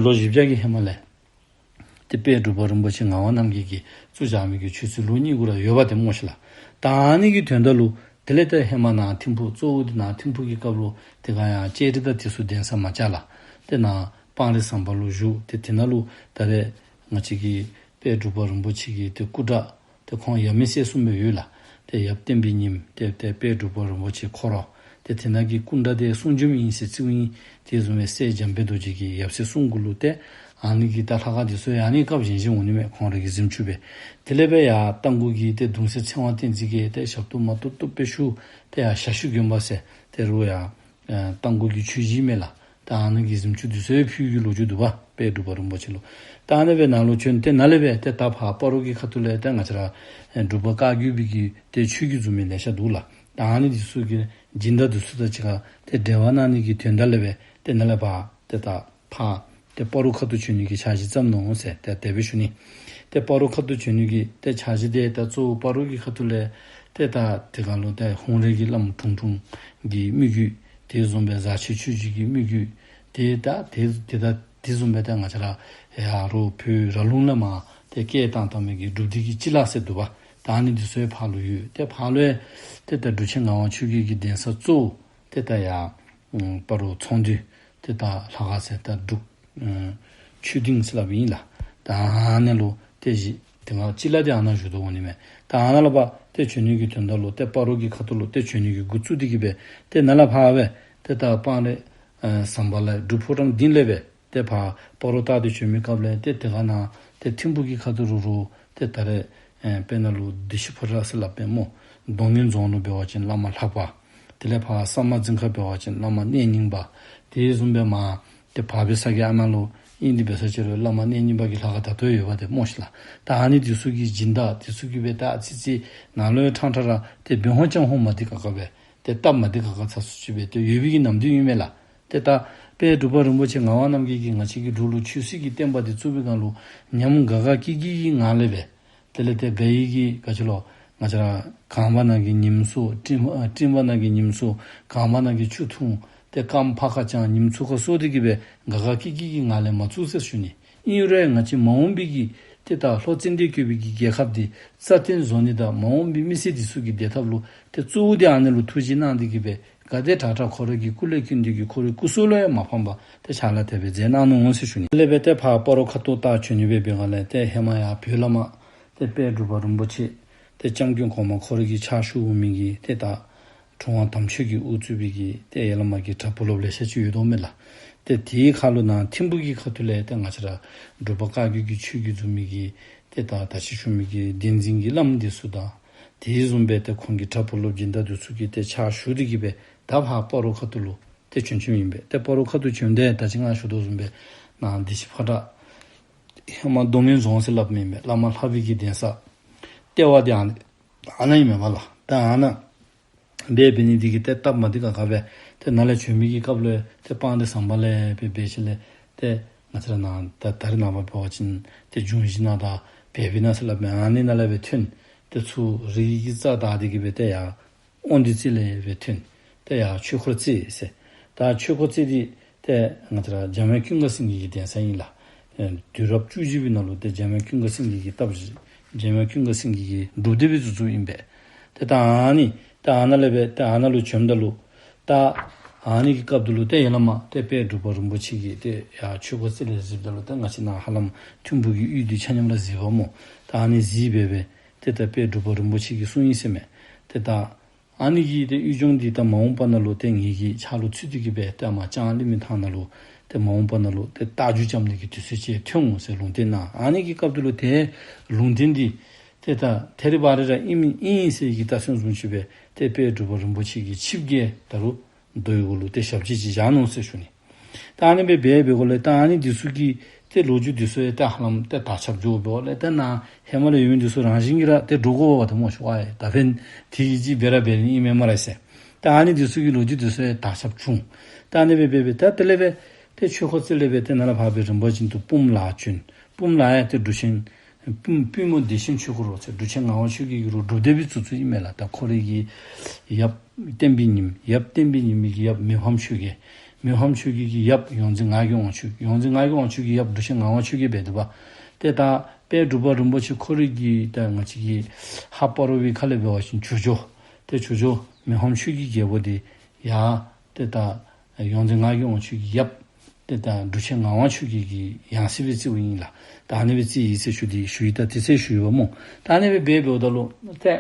ལོ་བཞི་བརྒྱ་གི་ཧེ་མ་ལས་ཏེ་དཔལ་འབྲུག་པ་རིན་པོ་ཆེ་ངག་དབང་རྣམ་རྒྱལ་གྱིས་བཙུགས་བཞག་མི་གི་ཆོས་སྲིད་ལུགས་གཉིས་གུ་ར་ཡོདཔ་འདི་སྨོ་ཤིག་ལགས། ད་ཨ་ནི་གི་དོན་དག་ལུ་དེ་ལས་ཏེ་ཧེ་མ་ནཱ་ཐིམ་ཕུག་གཙོ་བོ་འདི་ནཱ་ཐིམ་ཕུག་གི་སྐབས་ལུ་དེ་སྒང་ཡང་ལྕགས་རི་དང་དེ་ཚུ་གདན་ས་མ་བཅགས་ལགས། ཏེ་ནཱ་སྤང་རི་ཟམ་པ་ལུ་བཞུགས། ཏེ་དེ་ནང་ལུ་ད་རེས་ང་བཅས་ཀྱི་དཔལ་འབྲུག་པ་རིན་པོ་ཆེ་གི་ཏེ་སྐུ་འདྲ་ཏེ་ཁོང་ཡབ་མེས་སྲས་གསུམ་སྦེ་ཡོད་ལགས། ཏེ་ཡབ་བསྟན་པའི་ཉིམ་ཏེ་ཏེ་དཔལ་འབྲུག་པ་རིན་པོ་ཆེ་ཁོ་ར་ཏེ་དེ་ནང་གི་སྐུ་འདྲ་འདི་གསུང་འབྱོན་ཨིན་ཟེར་རྩིཝ་ཨིན། དེ་བཟུམ་སྦེ་སྲས་འཇམ་དཔལ་རྡོ་རྗེ་གི་ཡབ་སྲས་གསུམ་གུ་ལུ་ཏེ་ཨ་ནི་གི་ད་ལྷ་ཁང་འདི་ཚུ་ཡང་ཨ་ནི་སྐབས་བཞེངས་བཞེངསམ་འོང་ནི་མས། ཁོང་ར་གི་གཟིམ་ཆུང་སྦེ། དེ་ལས་སྦེ་ཡར་རྟ་མགོ་གི་ཏེ་གདུང་སྲས་ཚེ་དབང་བསྟན་འཛིན་གྱིས་ཏེ་ཞབས་ཏོག་མ་བཏུབ་བཏུབ་སྦེ་ཞུ། ཏེ་ཡར་ཞྭ་ཤུ་དགོན་པ་ཟེར་ཏེ་རུང་ཡར་ཨེ་རྟ་མགོ་གི་ཆོས་གཞིས་མས་ལགས། ད་ཨ་ནི་གི་གཟིམ་ཆུང་འདི་ཚུ་ཡང་ཕུལ་གྱི་ལོ་རྒྱུས་འདུག་པ། དཔལ་འབྲུག་པ་རིན་པོ་ཆེ་ལུ། ད་ཨ་ནི་སྦེ་ནཱ་ལུ་བྱོན་ཏེ་ནཱ་ལས་སྦེ་ཏེ་ད་ཕར་སྤ་རོ་གི་ཁ་ཐུག་ལས་ཏེ་ང་བཅས་ར་ཨེ་འབྲུག་པ་བཀའ་བརྒྱུད་པའི་གི་ཏེ་ཆོས་བརྒྱུད་འཛུགས་མི་ལེ་ཤ་འདུག་ལགས། ད་ཨ་ནི་འདི་ཚུ་གི་སྦྱིན་བདག་འདི་ཚུ་དང་གཅིག་ཁར་ཏེ་འབྲེལ་བ་གནང་ནི་གི་དོན་དག་ལས་སྦེ་ཏེ་ནཱ་ལས་ཕར་ཏེ་ད་ཕར་ཏེ་སྤ་རོ་ཁ་ཐུག་བྱོན་ནི་གི་འཆར་གཞི་བརྩམས་ནུག་ཟེར་ཏེ་དེ་སྦེ་ཞུ་ནི། ཏེ་སྤ་རོ་ཁ་ཐུག་བྱོན་ནི་གི་ཏེ་འཆར་གཞི་འདི་ད་གཙོ་བོ་སྤ་རོ་གི་ཁ་ཐུག་ལས་ཏེ་ད་དེ་སྒང་ལུ་ཏེ་ཧཱུྃ་རལ་གྱི་བླམ་དྲུང་དྲུང་གི་མི་བརྒྱུད་དེ་བཟུམ་སྦེ་ཟ་ཆེན་ཆོས་རྗེ་གི་མི་བརྒྱུད་ཏེ་ད་དེ་དེ་ད་དེ་བཟུམ་སྦེ་ཏེ་ང་བཅས་ར་ཡར་རུང་བོད་ར་ལུང་ལས་མར་ཏེ་སྐད་བཏང་བཏང་མི་གི་སྒྲུབ་སྡེ་གི་སྤྱི་བླ་ཟེར་འདུག་པ། ད་ཨ་ནི་འདི་ཚུ་ཡང་ཕར་ལུ་ཡོད། ཏེ་ཕར་ལུ་ཡང་ཏེ་ད་འབྲུག་ཆེན་ངག་དབང་ཆོས་རྒྱལ་གྱི་གདན་ས་གཙོ་བོ་ཏེ་ད་ཡར་ཨམ་སྤ་རོ་ཚོང་འདུས་ཏེ་ད་ལྷ་ཁང་ཟེར་ད་འབྲུག་ཨམ་ཆོས་སྡིངས་ཟེར་སླབ་ཨིན་ལགས། ད་ཨ་ནི་ལུ་ཏེ་གཞི་དེ་སྒང་སྤྱི་བླ་འདི་ཨ་ནཱ་བཞུགས་དོ་འོང་ནི་མས། ད་ཨ་ནཱ་ལས་ཕར་ཏེ་བྱོན་ནི་གི་དོན་དག་ལུ་ཏེ་སྤ་རོ་གི་ཁ་ཐུག་ལུ་ཏེ་བྱོན་ནི་གི་འགོ་བཙུགས་ཏེ་གིས་སྦེ་ཏེ་ནཱ་ལས་ཕར་སྦེ་ཏེ་ད་སྤང་རི་ཨེ་ཟམ་པ་ལས་འབྲུག་ཕོ་བྲང་སྡིངས་ལས་སྦེ་ཏེ་ཕར་སྤ་རོ་ལྟ་སྟེ་བྱོན་མི་སྐབས་ལས་ཏེ་དེ་སྒང་ནཱ་ཏེ་ཐིམ་ཕུག་གི་ཁ་ཐུག་རུ་རུ་ཏེ་ད་རེས་ཨེ་དཔེར་ན་ལུ་བདེ་ཆེན་ཕོ་བྲང་ཟེར་སླབ་པས་སྨོ། རྡོ་སྔོན་རྫོང་ལུ་འབད་བ་ཅིན་བླ་མ་ལྷ་པ། དེ་ལས་ཕར་ས་དམར་རྫིང་ཁ་འབད་བ་ཅིན་བླ་མ་གནས་རྙིང་པ། དེ་བཟུམ་སྦེ་མར་ཏེ་བར་པའི་ས་གི་ཨ་ནཱ་ལུ་ཨིན་ཏེ་འབད་ས་ཅིག་རུང་བླ་མ་གནས་རྙིང་པ་གི་ལྷ་ཁང་ད་ལྟོ་ཡོདཔ་འདི་སྨོ་ཤིག་ལགས། ད་ཨ་ནི་འདི་ཚུ་གི་སྦྱིན་བདག་འདི་ཚུ་གིས་སྦེ་ད་ཨ་ཙི་ཙི་ནཱ་ལུ་ཡང་ཕྲང་ཕྲང་ར་ཏེ་འབད་ཧོང་བཅང་ཧོང་མ་འདི་ཁག་ཁ་སྦེ་ཏེ་སྟབས་མ་འདི་ཁག་ཁ་ཚ་སུ་ཅིག་སྦེ་ཏེ་ཡོད་པའི་གི་ནམ་དུས་ཨིན་མས་ལགས། ཏེ་ད་དཔལ་འབྲུག་པ་རིན་པོ་ཆེ་ངག་དབང་རྣམ་རྒྱལ་གྱིས་ང་བཅས་ཀྱི་འབྲུག་ལུ་ཆོས་སྲིད་ཀྱི་བསྟན་པ་འདི་བཙུགས་པའི་སྒང་ལུ་ཉམས་དགའ་དགའ་སྐྱིད་སྐྱིད་ཀྱི་ངང་ལས་སྦེ་དེ་ལས་ཏེ་དགའ་ཡི་གི་ག་ཅི་ལོ་ང་བཅས་ར་གངས་བར་ན་གི་ཉིམ་མཚོ་སྤྲིན་ཨ་སྤྲིན་བར་ན་གི་ཉིམ་མཚོ་གངས་བར་ན་གི་ཆུ་འཐུང་ཏེ་སྐམ་ཕར་ཁ་བཅང་ཉིམ་མཚོ་ཁ་གསོ་སྟེ་གིས་སྦེ་དགའ་དགའ་སྐྱིད་སྐྱིད་ཀྱི་ངང་ལས་མ་བཙུགས་ཟེར་ཞུ་ནི། ཨིན་རུང་ང་བཅས་མ་འོངས་པའི་གི་ ཏེ་ད་ལྷོ་ཙན་དན་བཀོད་པའི་གི་རྒྱལ་ཁབ་འདི་རྩ་བརྟན་བཟོ་ནི་དང་མ་འོངས་པའི་མི་སེར་འདི་ཚུ་གི་བདེ་ཐབས་ལུ་ཏེ་གཙོ་བོ་འདི་ཨ་ནི་ལུ་ཐུགས་རྗེ་གནང་སྟེ་གི་སྦེ་ག་དེ་དྲག་དྲག་ཁོ་ར་གི་སྐུ་ལས་བསྐྱོན་ཏེ་གི་ཁོ་རའི་སྐུ་སྲོག་ལུ་ཡང་མ་ཕངས་པར་ཏེ་ཕྱག་ལཱ་དེ་སྦེ་མཛད་གནང་ནུག་ཟེར་ཞུ་ནི། དེ་ལས་སྦེ་ཏེ་ཕར་སྤ་རོ་ཁ་ཐུག་ད་བྱོན་ནི་སྦེ་འབད་བའི་སྒང་ལས་ཏེ་ཧེ་མ་ཡར་བོད་ལས་མར་ཏེ་དཔལ་འབྲུག་པ་རིན་པོ་ཆེ་ཏེ་སྐྱབས་མགོན་གོང་མ་ཁོ་ར་གི་ཕྱག་ཞུ་འོང་མི་གི་ཏེ་ད་གྲུབ་དབང་དམ་ཆོས་ཀྱིས་དབུ་གཙོས་པའི་གི་ཏེ་ཡར་ལས་མར་གྱི་གྲྭ་བུ་སློབ་ལེ་ཤ་ཅིག་ཡོད་དོ་མས་ལགས། ཏེ་དེའི་ཁར་ལུ་ནཱ་ཐིམ་ཕུག་གི་ཁ་ཐུག་ལས་ཏེ་ང་བཅས་ར་འབྲུག་པ་བཀའ་བརྒྱུད་ཀྱི་ཆོས་བརྒྱུད་འཛིན་མི་གི་ཏེ་ད་ད་ཅི་ཞུ་མི་གི་གདན་འཛིན་གྱི་བླམ་འདི་ཚུ་དང་དེ་བཟུམ་སྦེ་ཏེ་ཁོང་གི་གྲྭ་བུ་སློབ་སྦྱིན་བདག་འདི་ཚུ་གིས་ཏེ་ཕྱག་ཞུ་སྟེ་གི་སྦེ་ད་ཕར་སྤ་རོ་ཁ་ཐུག་ལུ་ཏེ་བྱོན་བྱོནམ་ཨིན་པས། ཏེ་སྤ་རོ་ཁ་ཐུག་བྱོནམ་ད་ད་ཅི་ང་ཞུ་དོ་བཟུམ་སྦེ་ནཱ་བདེ་ཆེན་ཕོ་བྲང་ཧེ་མ་རྡོ་སྔོན་རྫོང་ཟེར་སླབ་མི་ཨིན་པས། བླ་མ་ལྷ་པའི་གི་གདན་ས་ལྟེ་བ་འདི་ཨ་ནི་ཨ་ནཱ་ཨིན་མས་པ་ལགས། ད་ཨ་ནཱ་འབད་འབད་ནི་འདི་གིས་ཏེ་སྟབས་མ་བདེ་ཁག་ཁ་སྦེ་ཏེ་ནཱ་ལས་བྱོན་མི་གི་སྐབས་ལུ་ཏེ་སྤང་སྡེ་ཟམ་པ་ལས་སྦེ་འབད་ཞིནམ་ལས་ཏེ་ང་བཅས་ར་ནཱ་ད་ད་རེས་ནངས་པ་འབད་བ་ཅིན་ཏེ་འབྱུང་བཞི་ནང་དང་བེ་བི་ནང་ཟེར་སླབ་མི་ཨ་ནི་ནང་ལས་སྦེ་ཐོན། ཏེ་ཚུར་རི་གི་རྩ་བདའ་སྟེ་གི་སྦེ་ཏེ་ཡར་དབང་འདུས་རྩེ་ལས་སྦེ་ཐོན། ཏེ་ཡར་ཆོས་འཁོར་རྩེ་ཟེར། ད་ཆོས་འཁོར་རྩེ་འདི་ཏེ་ང་བཅས་ར་འཇམ་དབྱངས་ཀུན་དགའ་སེང་གེ་གི་གདན་ས་ཨིན་ལགས། ཨེ་དུས་རབས་བཅུ་བཞི་པའི་ནང་ལུ་ཏེ་འཇམ་དབྱངས་ཀུན་དགའ་སེང་གེ་གིས་བཏབ་ཅི། འཇམ་དབྱངས་ཀུན་དགའ་སེང་གེ་གིས་སྒྲུབ་སྡེ་སྦེ་བཙུགས་བཙུགསཔ་ཨིན་པས། ཏེ་ད་ཨ་ནི་ད་ཨ་ནཱ་ལས་སྦེ་ཏེ་ཨ་ནཱ་ལུ་བྱོནམ་ད་ལུ་ད་ཨ་ནི་གི་སྐབས་དེ་ལུ་ཏེ་ཡར་ལས་མར་ཏེ་དཔལ་འབྲུག་པ་རིན་པོ་ཆེ་གིས་ཏེ་ཡར་ཆོས་འཁོར་རྩེ་ལས་གཟིགསཔ་ད་ལུ་ཏེ་ང་བཅས་ནཱ་ཧ་ལམ་ཐིམ་ཕུག་གི་གཡུས་འདི་ཆ་མཉམ་ར་གཟིགས་པས་སྨོ། ད་ཨ་ནི་གཟིགས་སྦེ་སྦེ་ཏེ་ད་དཔལ་འབྲུག་པ་རིན་པོ་ཆེ་གིས་གསུངས་ཡི་ཟེར་མས། ཏེ་ད་ཨ་ནི་གི་ཏེ་གཡུས་ལྗོངས་འདི་ད་མ་འོངས་པ་ནང་ལུ་ཏེ་ངེ་གི་ཕྱག་ལུ་ཚུད་དེ་གི་སྦེ་ཏེ་མར་ལྕང་གླིང་མི་ཐང་ནང་ལུ་ཏེ་མ་འོངས་པ་ནང་ལུ་ཏེ་རྟ་རྒྱུག་རྐྱབ་ནི་གི་དུས་ཚོད་ཅིག་ཐོན་འོང་ཟེར་ལུང་བསྟན་གནང་། ཨ་ནི་གི་སྐབས་དེ་ལུ་ཏེ་ལུང་བསྟན་འདི་ཏེ་ད་ཐད་རི་བ་རི་ར་ཨིན་མི་ཨིན་ཟེར་གྱི་རྟགས་མཚན་བཟུམ་ཅིག་སྦེ་ཏེ་དཔལ་འབྲུག་པ་རིན་པོ་ཆེ་གི་ཆིབས་ཀྱིས་ད་རུང་རྡོ་གི་གུ་ལུ་ཏེ་ཞབས་རྗེས་ཅིག་བཞག་ནུག་ཟེར་ཞུ་ནི། ད་ཨ་ནི་སྦེ་འབད་འབད་དགོཔ་ལས་ད་ཨ་ནི་འདི་ཚུ་གི་ཏེ་ལོ་རྒྱུས་འདི་ཚུ་ཡང་ད་ཧ་ལམ་ཏེ་དར་ཁྱབ་འགྱོ་འབདཝ་ལས་ད་ནཱ་ཧེ་མ་ལས་ཡོད་མི་འདི་ཚུ་རང་བཞིན་གྱིས་ར་ཏེ་འགྲོ་དགོཔ་འོང་ད་སྨོ་ཤོ་ཨ་ཡེ། ད་ཕན་དེ་གི་ཅིག་འབད་ར་འབད་ནི་ཨིན་མས་སྨ་རེ་ཟེར། ད་ཨ་ནི་འདི་ཚུ་གི་ལོ་རྒྱུས་འདི་ཚུ་ཡང་དར་ཁྱབ་བྱུང་། ད་ཨ་ནི་སྦེ་འབད་འབད་ད་དེ་ལས་སྦེ་ཏེ་ཆོས་འཁོར་རྩེ་ལས་སྦེ་ཏེ་ནཱ་ལས་ཕར་སྦེ་རིམ་པ་བཞིན་དུ་སྤུངས་ལ་བྱོན། སྤུངས་ལ་ཡང་ཏེ་འབྲུག་ཆེན་པུས་པུས་མོ་བདེ་ཆེན་ཆོས་འཁོར་ཟེར་འབྲུག་ཆེན་ངག་དབང་ཆོས་རྒྱལ་གྱིས་རུང་སྒྲུབ་སྡེ་སྦེ་བཙུགས་བཙུགསཔ་ཨིན་མས་ལགས། ད་ཁོ་རའི་གི་ཡབ་བསྟན་པའི་ཉི་མ། ཡབ་བསྟན་པའི་ཉི་མའི་གི་ཡབ་མི་ཕམ་ཆོས་རྒྱལ། མི་ཕམ་ཆོས་རྒྱལ་གྱི་ཡབ་ཡོངས་འཛིན་ངག་གི་དབང་ཕྱུག། ཡོངས་འཛིན་ངག་གི་དབང་ཕྱུག་གི་ཡབ་འབྲུག་ཆེན་ངག་དབང་ཆོས་རྒྱལ་འབད་དོ་བ། ཏེ་ད་དཔལ་འབྲུག་པ་རིན་པོ་ཆེ་ཁོ་རའི་གི་ད་ང་བཅས་ཀྱི་ཧཱ་སྤ་རོ་པའི་ཁ་ལས་འབད་བ་ཅིན་ཇོ་ཇོ། ཏེ་ཇོ་ཇོ་མི་ཕམ་ཆོས་ཀྱི་རྒྱལ་པོ་འདི་ཡང་ཏེ་ད་ཡོངས་འཛིན་ངག་གི་དབང་ཕྱུག་གི་ཡབ་ཏེ་ད་འབྲུག་ཆེན་ངག་དབང་ཆོས་རྒྱལ་གྱི་ཡང་སྲིད་སྦེ་བརྩིཝ་ཨིན་ལགས། ད་ཨ་ནི་སྦེ་བརྩི་ཡི་ཟེར་ཞུ་སྟེ་ཞུ་ཡི། ད་དེ་ཚུ་ཞུ་ཡི་པ་སྨོ། ད་ཨ་ནི་སྦེ་འབད་འབདཝ་ད་ལུ་ཏེ་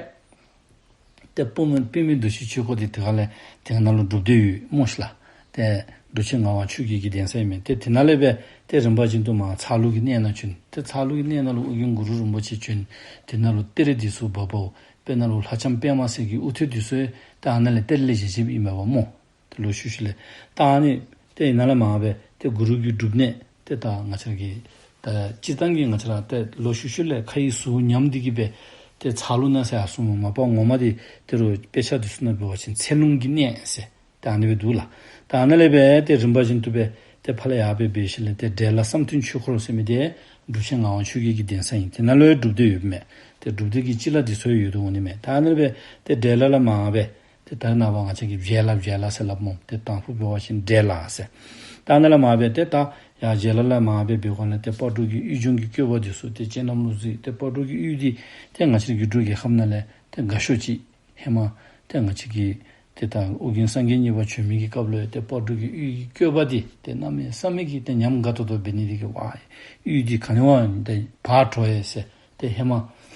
ཏེ་པུས་མོ་པུས་མོ་བདེ་ཆེན་ཆོས་འཁོར་འདི་དེ་ཁ་ལས་དེ་ནང་ལུ་སྒྲུབ་སྡེ་ཡོད་སྨོ་ཤི་ལགས། ཏེ་འབྲུག་ཆེན་ངག་དབང་ཆོས་རྒྱལ་གྱི་གདན་ས་ཨིན་མས། ཏེ་དེ་ནང་ལས་སྦེ་ཏེ་རིམ་པ་བཞིན་དུ་མར་ཚ་ལུ་གི་གནས་ནང་བྱོན། ཏེ་ཚ་ལུ་གི་གནས་ནང་ལུ་ཨོ་རྒྱན་གུ་རུ་རིན་པོ་ཆེ་བྱོན། དེ་ནང་ལུ་གཏེར་འདི་ཚུ་བབས་པའོ། དཔེར་ན་ལུ་ལྷ་ལྕམ་པདྨ་གསལ་གྱི་དབུ་ཐོད་འདི་ཚུ་ཡང་ད་ཨ་ནཱ་ལས་གཏེར་ལས་བཞེས་བཞེསཔ་ཨིན་མས་པ་སྨོ། ཏེ་ལོག་ཤུལ་ཤུལ་ལས་ད་ཨ་ནི་ཏེ་ཨ་ནཱ་ལས་མར་སྦེ་ཏེ་གུ་རུ་གི་སྒྲུབ་གནས་ཏེ་ད་ང་བཅས་ཀྱི་ད་སྤྱིར་བཏང་གི་ང་བཅས་ར་ཏེ་ལོག་ཤུལ་ཤུལ་ལས་ཁ་ཡི་ཟུར་ཉམས་ཏེ་གི་སྦེ་ཏེ་ཚ་ལུ་ནང་ཟེར་ཡར་སོང་མས། མ་པ་ངོ་མ་འདི་ཏེ་རུང་དཔེ་ཆ་འདི་ཚུ་ནང་འབད་བ་ཅིན་ཚེ་ལུང་གི་གནས་ཟེར་ཏེ་ཨ་ནི་སྦེ་འདུག་ལགས། ད་ཨ་ནཱ་ལས་སྦེ་ཏེ་རིམ་པ་བཞིན་དུ་སྦེ་ཏེ་ཕར་ལས་ཡར་སྦེ་འབད་ཞིནམ་ལས་ཏེ་འབྲས་ལ་བསམ་གཏན་ཆོས་འཁོར་ཟེར་མི་འདི་འབྲུག་ཆེན་ངག་དབང་ཆོས་རྒྱལ་གྱི་གདན་ས་ཨིན། དེ་ནང་ལུ་ཡང་སྒྲུབ་སྡེ་ཡོདཔ་མས། ཏེ་སྒྲུབ་སྡེ་གི་སྤྱི་བླ་འདི་ཚུ་ཡང་ཡོད་དོ་འོང་ནི་མས། ད་ཨ་ནི་སྦེ་ཏེ་འབྲས་ལ་ལས་མར་སྦེ་ཏེ་ད་ནངས་པ་ང་བཅས་ཀྱིས་བྱེ་ལ་བྱེ་ལ་ཟེར་སླབ་སྨོ། ཏེ་དང་ཕུ་འབད་བ་ཅིན་འབྲས་ལ་ཟེར། ད་ཨ་ནཱ་ལས་མར་སྦེ་ཏེ་ད་ཡར་བྱེ་ལ་ལས་མར་སྦེ་འབད་དགོཔ་ལས་ཏེ་སྤ་རོ་གི་གཡུས་ལྗོངས་ཀྱི་བཀོད་པ་འདི་ཚུ་ཏེ་སྤྱན་ལམ་ལུ་གཟིགས། ཏེ་སྤ་རོ་གི་གཡུས་འདི་ཏེ་ང་བཅས་རའི་འབྲུག་རྒྱལ་ཁབ་ནང་ལས་ཏེ་དགའ་ཤོས་ཅིག། ཧེ་མ་ཏེ་ང་བཅས་ཀྱི་ཏེ་ད་ཨོ་རྒྱན་སངས་རྒྱས་གཉིས་པ་བྱོན་མི་གི་སྐབས་ལུ་ཡང་ཏེ་སྤ་རོ་གི་གཡུས་ཀྱི་བཀོད་པ་འདི་ཏེ་གནམ་མེད་ས་མེད་ཀྱི་ཏེ་ཉམས་དགའ་ཏོག་ཏོ་འབད་ནི་འདི་གིས་ཝའི་གཡུས་འདི་ག་ནི་བ་ཏེ་བག་དྲོ་ཡི་ཟེར། ཏེ་ཧེ་མ་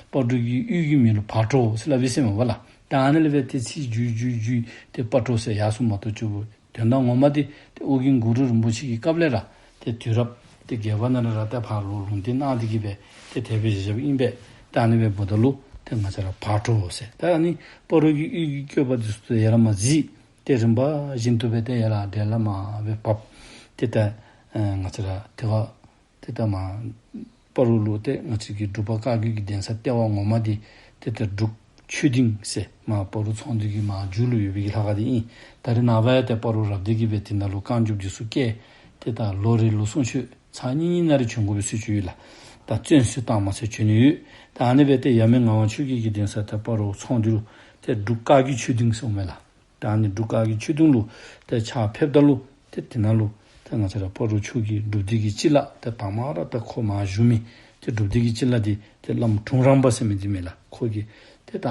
སྤ་རོ་གི་གཡུས་ཀྱི་མིང་ལུ་བག་དྲོ་ཟེར་སླབ་ཨིན་ཟེར་མས་པ་ལགས། ད་ཨ་ནི་ལས་སྦེ་ཏེ་ཚིག་བརྒྱུད་བརྒྱུད་བརྒྱུད་ཏེ་སྤ་རོ་ཟེར་ཡར་སོངམ་མ་གཏོགས་ཅིག་དོན་དག་ངོ་མ་འདི་ཏེ་ཨོ་རྒྱན་གུ་རུ་རིན་པོ་ཆེ་གི་སྐབས་ལས་ར་ཏེ་དུས་རབས་ཏེ་བརྒྱད་པ་ནང་ལས་ར་ཏེ་ཕར་ལུ་ལུང་བསྟན་གནང་སྟེ་གི་སྦེ་ཏེ་དེ་སྦེ་བཞག་བཞགཔ་ཨིན་པས། ད་ཨ་ནི་སྦེ་འབདཝ་ད་ལུ་ཏེ་ང་བཅས་ར་བག་དྲོ་ཟེར། ད་ཨ་ནི་སྤ་རོ་གི་གཡུས་ཀྱི་བཀོད་པ་འདི་ཚུ་ཏེ་ཡར་ལས་མར་གཟིགས། ཏེ་རིམ་པ་བཞིན་དུ་སྦེ་ཏེ་ཡར་ལས་འབྲས་ལ་མར་སྦེ་བབས། ཏེ་ད་ཨེ་ང་བཅས་ར་ཏེ་ག་ཏེ་ད་མར་སྤ་རོ་ལུ་ཏེ་ང་བཅས་ཀྱི་འབྲུག་པ་བཀའ་བརྒྱུད་ཀྱི་གདན་ས་ལྟེ་བ་ངོ་མ་འདི་ཏེ་ད་འབྲུག་ཆོས་སྡིངས་ཟེར་མར་སྤ་རོ་ཚོང་འདུས་ཀྱི་མར་མཇུག་ལུ་ཡོད་པའི་གི་ལྷ་ཁང་འདི་ཨིན། ད་རེས་ནངས་པ་ཡང་ཏེ་སྤ་རོ་རབ་སྡེ་གིས་སྦེ་དེ་ནང་ལུ་བསྐང་རྒྱབ་འདི་ཚུ་བཀལ། ཏེ་ད་ལོ་རེ་ལུ་གསུང་ཆོས་ཚར་གཉིས་གཉིས་ནང་རེ་བྱོན་དགོ་པའི་སྲོལ་ཅིག་ཡོད་ལགས། ད་བཙན་བྱོལ་བཏང་མ་ཚད་བྱོན་ནི་ཡོད། ད་ཨ་ནི་སྦེ་ཏེ་ཡབ་མེས་ངག་དབང་ཆོས་རྒྱལ་གྱི་གདན་ས་ཏེ་སྤ་རོ་ཚོང་འདུས་ལུ་ཏེ་འབྲུག་བཀའ་བརྒྱུད་ཆོས་སྡིངས་ཟེར་མས་ལགས། ད་ཨ་ནི་འབྲུག་བཀའ་བརྒྱུད་ཆོས་སྡིངས་ལུ་ཏེ་ཕྱག་ཕེབས་ད་ལུ་ཏེ་དེ་ནང་ལུ་ཏེ་ང་བཅས་ར་སྤ་རོ་ཆོས་ཀྱི་སྒྲུབ་སྡེ་གི་སྤྱི་བླ་ཏེ་དང་པ་ར་ཏེ་ཁོ་མར་བཞུགས་མི་ ཏེ་སྒྲུབ་སྡེ་གི་སྤྱི་བླ་འདི་ཏེ་བླམ་དྲུང་རམས་པ་ཟེར་མི་འདི་མས་ལགས། ཁོ་གིས་ཏེ་ད་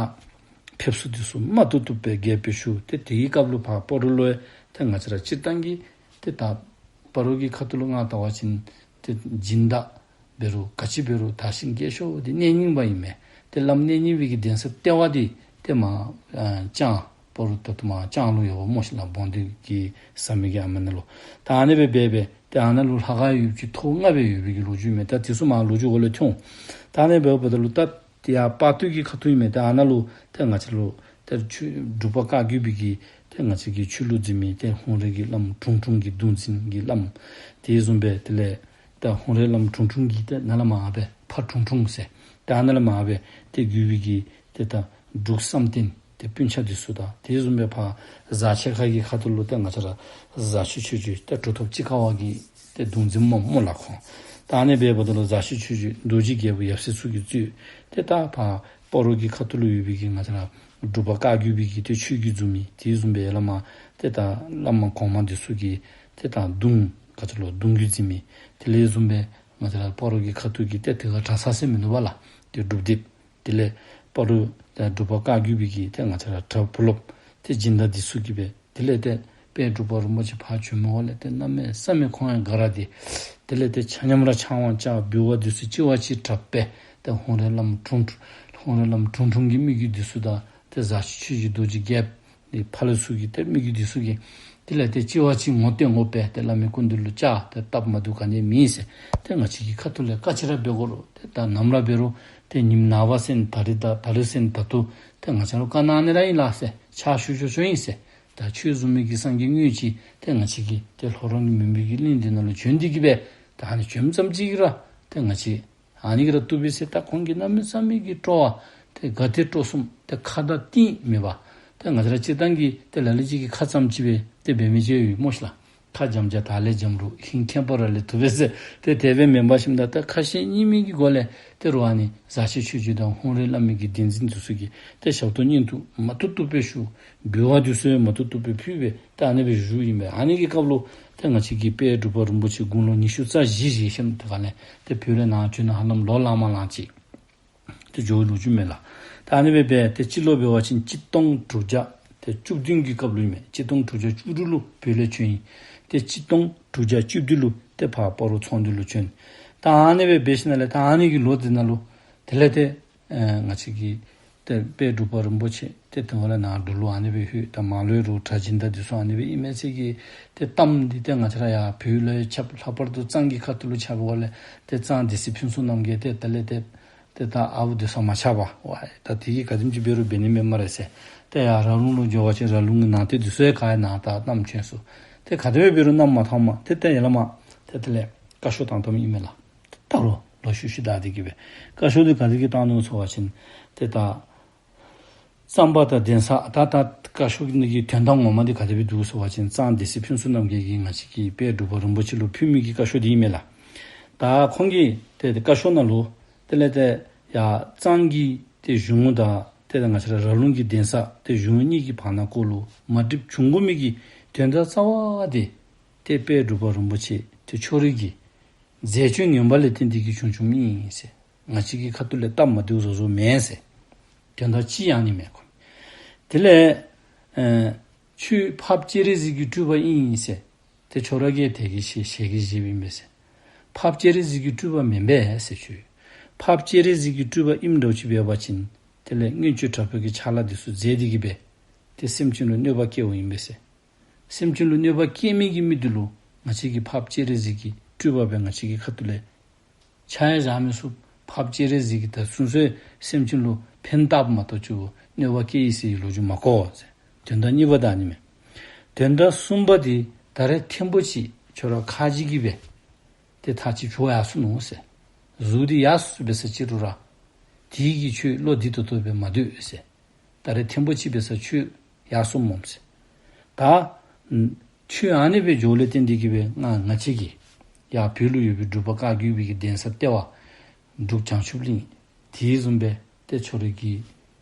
ཕེབས་བསུ་འདི་ཚུ་མ་ཐུབ་ཐུབ་སྦེ་རྒྱས་སྦེ་ཞུ། ཏེ་དེའི་སྐབས་ལུ་ཕར་སྤ་རོ་ལུ་ཡང་ཏེ་ང་བཅས་ར་སྤྱིར་བཏང་གི་ཏེ་ད་སྤ་རོ་གི་ཁ་ཐུག་ལུ་ང་བལྟ་བ་ཅིན་ཏེ་སྦྱིན་བདག་འབད་རུང་ག་ཅི་འབད་རུང་དར་ཞིང་རྒྱས་ཤོས་འདི་གནས་རྙིང་པ་ཨིན་མས། ཏེ་བླམ་གནས་རྙིང་པའི་གི་གདན་ས་ལྟེ་བ་འདི་ཏེ་མར་ཨ་ལྕང་སྤ་རོ་ད་ལྟོ་མར་ལྕང་ལུ་ཡོདཔ་སྨོ་ཤིག་ལགས། བོང་སྡེ་གི་ཟ་མི་གི་ཨ་མ་ན་ལུ། ད་ཨ་ནི་སྦེ་འབད་སྦེ་ཏེ་ཨ་ནཱ་ལུ་ལྷ་ཁང་ཡོདཔ་ཅིག་ཐོག་ལྔ་སྦེ་ཡོད་པའི་གི་ལོ་རྒྱུས་མས། ད་དེ་ཚུ་མར་ལོ་རྒྱུས་འོག་ལས་ཐོན། ད་ཨ་ནི་སྦེ་འབདཝ་ད་ལུ་ད་ཏེ་ཡར་སྤ་སྟོད་ཀྱི་ཁ་ཐུག་ཨིན་མས། ཏེ་ཨ་ནཱ་ལུ་ཏེ་ང་བཅས་ལུ་ཏེ་ཆོས་འབྲུག་པ་བཀའ་བརྒྱུད་པའི་གི་ཏེ་ང་བཅས་ཀྱི་ཆོས་ལུགས་འཛིན་མི་ཏེ་ཧཱུྃ་རལ་གྱི་བླམ་དྲུང་དྲུང་གི་གདུང་འཛིན་གྱི་བླམ། དེ་བཟུམ་སྦེ་དེ་ལས་ད་ཧཱུྃ་རལ་བླམ་དྲུང་དྲུང་གི་ཏེ་ནཱ་ལས་མར་སྦེ་ཕ་དྲུང་དྲུང་ཟེར་ཏེ་ཨ་ནཱ་ལས་མར་སྦེ་ཏེ་བརྒྱུད་པའི་གི་ཏེ་ད་འབྲུག་བསམ་གཏན་ཏེ་སྤུན་ཆ་འདི་ཚུ་དང་དེ་བཟུམ་སྦེ་ཕར་གཟར་ཆེན་ཁ་གི་ཁ་ཐུག་ལུ་ཏེ་ང་བཅས་ར་གཟར་ཆེན་ཆོས་རྗེ་ཏེ་གྲུབ་ཐོབ་སྤྱིལ་དཀར་བ་གི་ཏེ་གདུང་འཛིན་སྨོ་སྨོ་ལགས་ཁོང་། ད་ཨ་ནི་སྦེ་འབདཝ་ད་ལུ་གཟར་ཆེན་ཆོས་རྗེ་རྡོ་རྗེ་རྒྱལ་པོ་ཡབ་སྲས་ཚུ་གིས་གཙོས་ཏེ་ད་ཕར་སྤ་རོ་གི་ཁ་ཐུག་ལུ་ཡོད་པའི་གི་ང་བཅས་ར་འབྲུག་པ་བཀའ་བརྒྱུད་པའི་གི་ཏེ་ཆོས་བརྒྱུད་འཛིན་མི་དེ་བཟུམ་སྦེ་ཡར་ལས་མར་ཏེ་ད་བླ་མ་གོང་མ་འདི་ཚུ་གི་ཏེ་ད་གདུང་ག་ཅི་ལོ་གདུང་བརྒྱུད་འཛིན་མི་དེ་ལས་བཟུམ་སྦེ་ང་བཅས་ར་སྤ་རོ་གི་ཁ་ཐུག་གི་ཏེ་དེ་ཁར་གྲྭ་ཚང་ཟེར་མིན་འདུག་པ་ལགས། ཏེ་སྒྲུབ་སྡེ་དེ་ལས་སྤ་རོ་ད་འབྲུག་པ་བཀའ་བརྒྱུད་པའི་གི་ཏེ་ང་བཅས་ར་གྲྭ་བུ་སློབ་ཏེ་སྦྱིན་བདག་འདི་ཚུ་གིས་སྦེ་དེ་ལས་ཏེ་དཔལ་འབྲུག་པ་རིན་པོ་ཆེ་ཕར་བྱོནམ་འོག་ལས་ཏེ་གནམ་མེད་ས་མེད་ཁོང་ཡང་དགའ་ར་སྟེ། དེ་ལས་ཏེ་ཆ་མཉམ་ར་ཕྱག་དབང་བཅར། འབུལ་བ་འདི་ཚུ་གཅིག་བ་གཅིག་དྲག་སྦེ་ཏེ་ཧཱུྃ་རལ་བླམ་དྲུང་ཧཱུྃ་རལ་བླམ་དྲུང་དྲུང་གི་མི་བརྒྱུད་འདི་ཚུ་དང་ཏེ་གཟར་ཆེན་ཆོས་རྗེ་རྡོ་རྗེ་རྒྱལཔོ་ཏེ་ཕ་ལུ་ཚུ་གི་ཏེ་མི་བརྒྱུད་འདི་ཚུ་གིས་དེ་ལས་ཏེ་གཅིག་བ་གཅིག་ངོ་བསྟོད་ངོ་སྤེལ་ཏེ་བླ་མའི་སྐུ་མདུན་ལུ་བཅར། ཏེ་སྟབས་མ་བདེཝ་ག་ནི་མེད་ཟེར། ཏེ་ང་བཅས་ཀྱི་ཁ་ཐུག་ལས་ག་ཅི་ར་འབད་དགོ་རུང་ཏེ་ད་ནམ་ར་འབད་རུང་ཏེ་ཉིནམ་ནངས་པ་ཟེར་ད་རིས་ད་ད་རིས་ཟེར་ད་ལྟོ་ཏེ་ང་བཅས་ལུ་བཀའ་གནང་ནི་ར་ཨིན་ལགས་ཟེར། ཕྱག་ཞུ་ཞུ་ཞུཝ་ཨིན་ཟེར། ད་ཁྱོད་བཟུམ་མའི་གི་སངས་རྒྱས་དངོས་ཅིག་ཏེ་ང་བཅས་ཀྱི་ཏེ་ལྷོ་རོང་གི་མུན་པའི་གི་གླིང་འདི་ནང་ལུ་བྱོན་ཏེ་གིས་སྦེ་ད་ཨ་ནི་བྱོནམ་ཙམ་ཅིག་ར་ཏེ་ང་བཅས་ཨ་ནི་གིས་ར་བཏུབ་པས་ཟེར། ད་ཁོང་གིས་གནམ་མེད་ས་མེད་ཀྱི་སྤྲོ་བ་ཏེ་དགའ་སྟེ་སྤྲོ་གསུམ་ཏེ་ཁ་དང་གཏིང་མེད་པར་ཏེ་ང་བཅས་ར་སྤྱིར་བཏང་གི་ཏེ་ལ་ལུ་ཅིག་གིས་ཁ་ཙམ་ཅིག་སྦེ་ཏེ་འབད་མི་ཅིག་ཡོད་སྨོ་ཤིག་ལགས། ཁ་འཇམ་བྱ་དར་ལས་འཇམ་རུང་ཧིང་ཁེངས་པ་ར་ལས་ཐུབ་པས་ཟེར། ཏེ་དེ་སྦེ་མེན་པར་ཞིནམ་ད་ཏེ་ཁ་ཞེ་གཉིས་མེད་ཀྱི་སྒོ་ལས་ཏེ་རུང་ཨ་ནི་གཟར་ཆེན་ཆོས་རྗེ་དང་ཧཱུྃ་རལ་བླ་མའི་གི་གདུང་འཛིན་འདི་ཚུ་གིས་ཏེ་ཞབས་ཏོག་བསྙེན་ཐུགས་མ་ཐུབ་ཐུབ་སྦེ་ཞུ། འབུལ་བ་འདི་ཚུ་ཡང་མ་ཐུབ་ཐུབ་སྦེ་ཕུལ་སྦེ་ཏེ་ཨ་ནི་སྦེ་བཞུགསཔ་ཨིན་པས། ཨ་ནི་གི་སྐབས་ལུ་ཏེ་ང་བཅས་ཀྱི་དཔལ་འབྲུག་པ་རིན་པོ་ཆེ་དགུང་ལོ་ཉི་ཤུ་རྩ་བཞི་བཞེས་ཞིནམ་དེ་ཁ་ལས་ཏེ་བོད་ལས་ནཱ་བྱོན་ནི་ཧ་ལམ་ལོ་ལང་མ་ལང་ཅིག་ཏེ་འགྱོ་བའི་ལོ་རྒྱུས་མས་ལགས། ད་ཨ་ནི་སྦེ་འབད་ཏེ་སྤྱི་ལོ་འབད་བ་ཅིན་གཅིག་སྟོང་དྲུག་བརྒྱ་ཏེ་བཅུ་བདུན་གྱི་སྐབས་ལུ་ཨིན་མས། གཅིག་སྟོང་དྲུག་བརྒྱ་བཅུ་དྲུག་ལུ་བོད་ལས་བྱོན་ཡི། ཏེ་གཅིག་སྟོང་དྲུག་བརྒྱ་བཅུ་བདུན་ལུ་ཏེ་ཕར་སྤ་རོ་ཚོང་འདུས་ལུ་བྱོན། ད་ཨ་ནི་སྦེ་འབད་ཞིནམ་ལས་ད་ཨ་ནི་གི་ལོ་འདི་ནང་ལུ་དེ་ལས་ཏེ་ཨེ་ང་བཅས་ཀྱི་ཏེ་དཔལ་འབྲུག་པ་རིན་པོ་ཆེ་ཏེ་དེ་སྒང་ལས་ནཱ་འབྲུག་ལུ་ཨ་ནི་སྦེ་ལྷོད། ད་མར་ལུ་རུང་གྲྭ་སྦྱིན་བདག་འདི་ཚུ་ཨ་ནི་སྦེ་ཨིན་མས་ཟེར་གྱི་ཏེ་གཏམ་འདི་ཏེ་ང་བཅས་ར་ཡར་བོད་ལུ་ཡང་ཁྱབ། ལྷག་པར་དུ་གཙང་གི་ཁ་ཐུག་ལུ་ཁྱབ་པའི་སྒང་ལས་ཏེ་གཙང་སྡེ་སྲིད་ཕུན་ཚོགས་རྣམ་རྒྱལ་ཏེ་དེ་ལས་ཏེ་ཏེ་ད་ཨརཝ་འདི་ཚུ་མ་ཆགས་པར་ཝའི་ད་དེ་གིས་ག་དེམ་ཅིག་འབད་རུང་འབད་ནི་མེད་སྨ་རེ་ཟེར། ཏེ་ཡར་ར་ལུང་ལུ་འགྱོ་བ་ཅིན་ར་ལུང་གི་ནང་རྟེན་འདི་ཚུ་ཡང་ག་ཡང་ནཱ་ད་བསྣམས་བྱོན་སོང་། ཏེ་ག་དེ་སྦེ་འབད་རུང་བསྣམས་མ་ཐངས་མ་ཏེ་ཏེ་ཡར་ལས་མར་ཏེ་དེ་ལས་བཀའ་ཤོག་བཏང་བཏངམ་ཨིན་མས་ལགས། ད་རུང་ལོག་ཤུལ་ཤུལ་བདའ་སྟེ་གིས་སྦེ་བཀའ་ཤོག་འདི་ག་དེ་གིས་བཏང་ནུག་ཟེར་བ་ཅིན་ཏེ་ད་གཙང་པ་དང་གདན་ས་ད་ད་བཀའ་ཤོག་འདི་གི་དོན་དག་ངོ་མ་འདི་ག་དེ་སྦེ་འདུག་ཟེར་བ་ཅིན་གཙང་སྡེ་སྲིད་ཕུན་ཚོགས་རྣམ་རྒྱལ་གྱིས་ང་བཅས་ཀྱི་དཔལ་འབྲུག་པ་རིན་པོ་ཆེ་ལུ་ཕུལ་མི་གི་བཀའ་ཤོག་འདི་ཨིན་མས་ལགས། ད་ཁོང་གིས་ཏེ་ཏེ་བཀའ་ཤོག་ནང་ལུ་དེ་ལས་ཏེ་ཡར་གཙང་གི་ཏེ་གཞུང་དང་ཏེ་ད་ང་བཅས་ར་ར་ལུང་གི་གདན་ས་ཏེ་གཞུང་གཉིས་ཀྱི་བར་ན་སྐོར་ལུ་མ་འགྲིགཔ་བྱུང་དགོ་མི་གི་དོན་དག་རྩ་བ་འདི་ཏེ་དཔལ་འབྲུག་པ་རིན་པོ་ཆེ་ཏེ་ཁྱོད་རའི་གི་མཛད་སྤྱོད་ངན་པ་ལས་བརྟེན་ཏེ་གིས་བྱུང་བྱུངམ་ཨིན་ཟེར། ང་བཅས་ཀྱི་ཁ་ཐུག་ལས་སྟབས་མ་བདེཝ་བཟོ་བཟོཝ་མེན་ཟེར། དོན་དག་ཅིག་ཡང་ནི་མེད་ཁོ། དེ་ལས་ཨེ་ཁྱོད་འཕགས་པ་སྤྱན་རས་གཟིགས་ཀྱི་སྤྲུལ་པ་ཨིན་ཟེར། ཏེ་ཁྱོད་ར་གིས་དེ་གི་ཞལ་ཞལ་གྱིས་བཞེསཔ་ཨིན་པས་ཟེར། འཕགས་པ་སྤྱན་རས་གཟིགས་ཀྱི་སྤྲུལ་པ་མེན་པས་ཟེར་ཁྱོད། འཕགས་པ་སྤྱན་རས་གཟིགས་ཀྱི་སྤྲུལ་པ་ཨིནམ་འདྲཝ་ཅིག་འབད་བ་ཅིན་དེ་ལས་མངོན་སྤྱོད་དྲག་པོའི་གི་ཕྱག་ལཱ་འདི་ཚུ་མཛད་དེ་གིས་སྦེ་ཏེ་སེམས་ཅན་ལུ་གནོད་པ་བསྐྱལཝ་ཨིན་པས་ཟེར། སེམས་ཅན་ལུ་གནོད་པ་བསྐྱལ་མི་གི་མི་འདི་ལུ་ང་བཅས་ཀྱིས་འཕགས་པ་སྤྱན་རས་གཟིགས་ཀྱི་སྤྲུལ་པ་སྦེ་ང་བཅས་ཀྱི་ཁ་ཐུག་ལས་ཆ་ཡང་བཞག་མི་ཚུགས། འཕགས་པ་སྤྱན་རས་གཟིགས་ཀྱིས་ད་ཚུན་ཚོད་སེམས་ཅན་ལུ་ཕན་བཏགསཔ་མ་གཏོགས་ཁྱོད་གནོད་པ་བསྐྱལ་ཡི་ཟེར་བའི་ལོ་རྒྱུས་མ་གོ་ཟེར། དོན་དག་གཉིས་པ་ད་ཨ་ནི་མས། དོན་དག་གསུམ་པ་འདི་ད་རེས་ཐེངས་པོ་ཅིག་ཁྱོད་ར་ཁ་རྗེ་གིས་སྦེ་ཏེ་ཐག་ཅིག་བྱོག་ཡར་སོ་ནུག་ཟེར། གཟུགས་འདི་ཡར་སོ་སོ་འབད་ས་ཅིག་རུང་ར་དེ་གིས་ཁྱོད་བློ་བདེ་ཏོག་ཏོ་སྦེ་མ་སྡོད་ཟེར། ད་རེས་ཐེངས་པོ་ཅིག་འབད་ས་ཁྱོད་ཡར་སོ་སྨོ་ཟེར། ད་ཁྱོད་ཨ་ནི་སྦེ་འགྱོཝ་ལས་བརྟེན་ཏེ་གིས་སྦེ་ང་ང་བཅས་ཀྱིས་ཡར་བོད་ལུ་ཡོད་པའི་འབྲུག་པ་བཀའ་བརྒྱུད་པའི་གི་གདན་ས་ལྟེ་བ་འབྲུག་བྱང་ཆུབ་གླིང་དེ་བཟུམ་སྦེ་ཏེ་ཁྱོད་རའི་གི་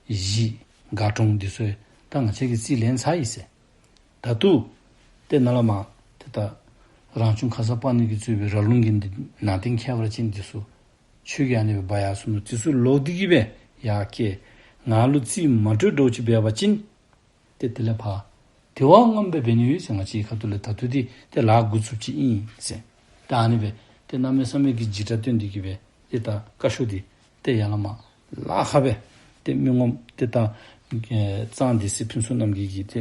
གཞིས་སྒར་གྲོང་འདི་ཚུ་ད་ང་བཅས་ཀྱིས་རྩིས་ལེན་ཚར་ཡི་ཟེར། ད་ལྟོ་ཏེ་ནཱ་ལས་མར་ཏེ་ད་རང་བྱུང་ཁར་ས་པཱ་ཎི་གིས་གཙོས་པའི་ར་ལུང་གི་འདི་ནང་རྟེན་ཁྱད་པར་ཅན་འདི་ཚུ་ ཁྱོད་ཀྱིས་ཨ་ནི་སྦེ་འབག་ཡར་སོང་ནུག། དེ་ཚུ་ལོག་སྟེ་གི་སྦེ་ཡར་བསྐྱལ། ང་ལུ་རྩིས་མ་སྤྲོད་འདྲཝ་ཅིག་འབད་བ་ཅིན་ཏེ་དེ་ལས་ཕར་དེ་བ་ངམ་སྦེ་འབད་ནི་ཡོད་ཟེར། ང་བཅས་ཁ་ཐུག་ལས་ད་ལྟོ་འདི་ཏེ་ལཱ་འགོ་བཙུགསཔ་ཅིག་ཨིན་ཟེར། ད་ཨ་ནི་སྦེ་ཏེ་གནམ་མེད་ས་མེད་ཀྱི་འཇིགས་སྐྲག་སྟོན་ཏེ་གི་སྦེ་ཏེ་ད་བཀའ་ཤོག་འདི་ཏེ་ཡར་ལས་མར་ལཱ་ཁག་སྦེ་ཏེ་མི་ངོམ་ཏེ་ད་ཨེ་གཙང་སྡེ་སྲིད་ཕུན་ཚོགས་རྣམ་རྒྱལ་གྱིས་ཏེ་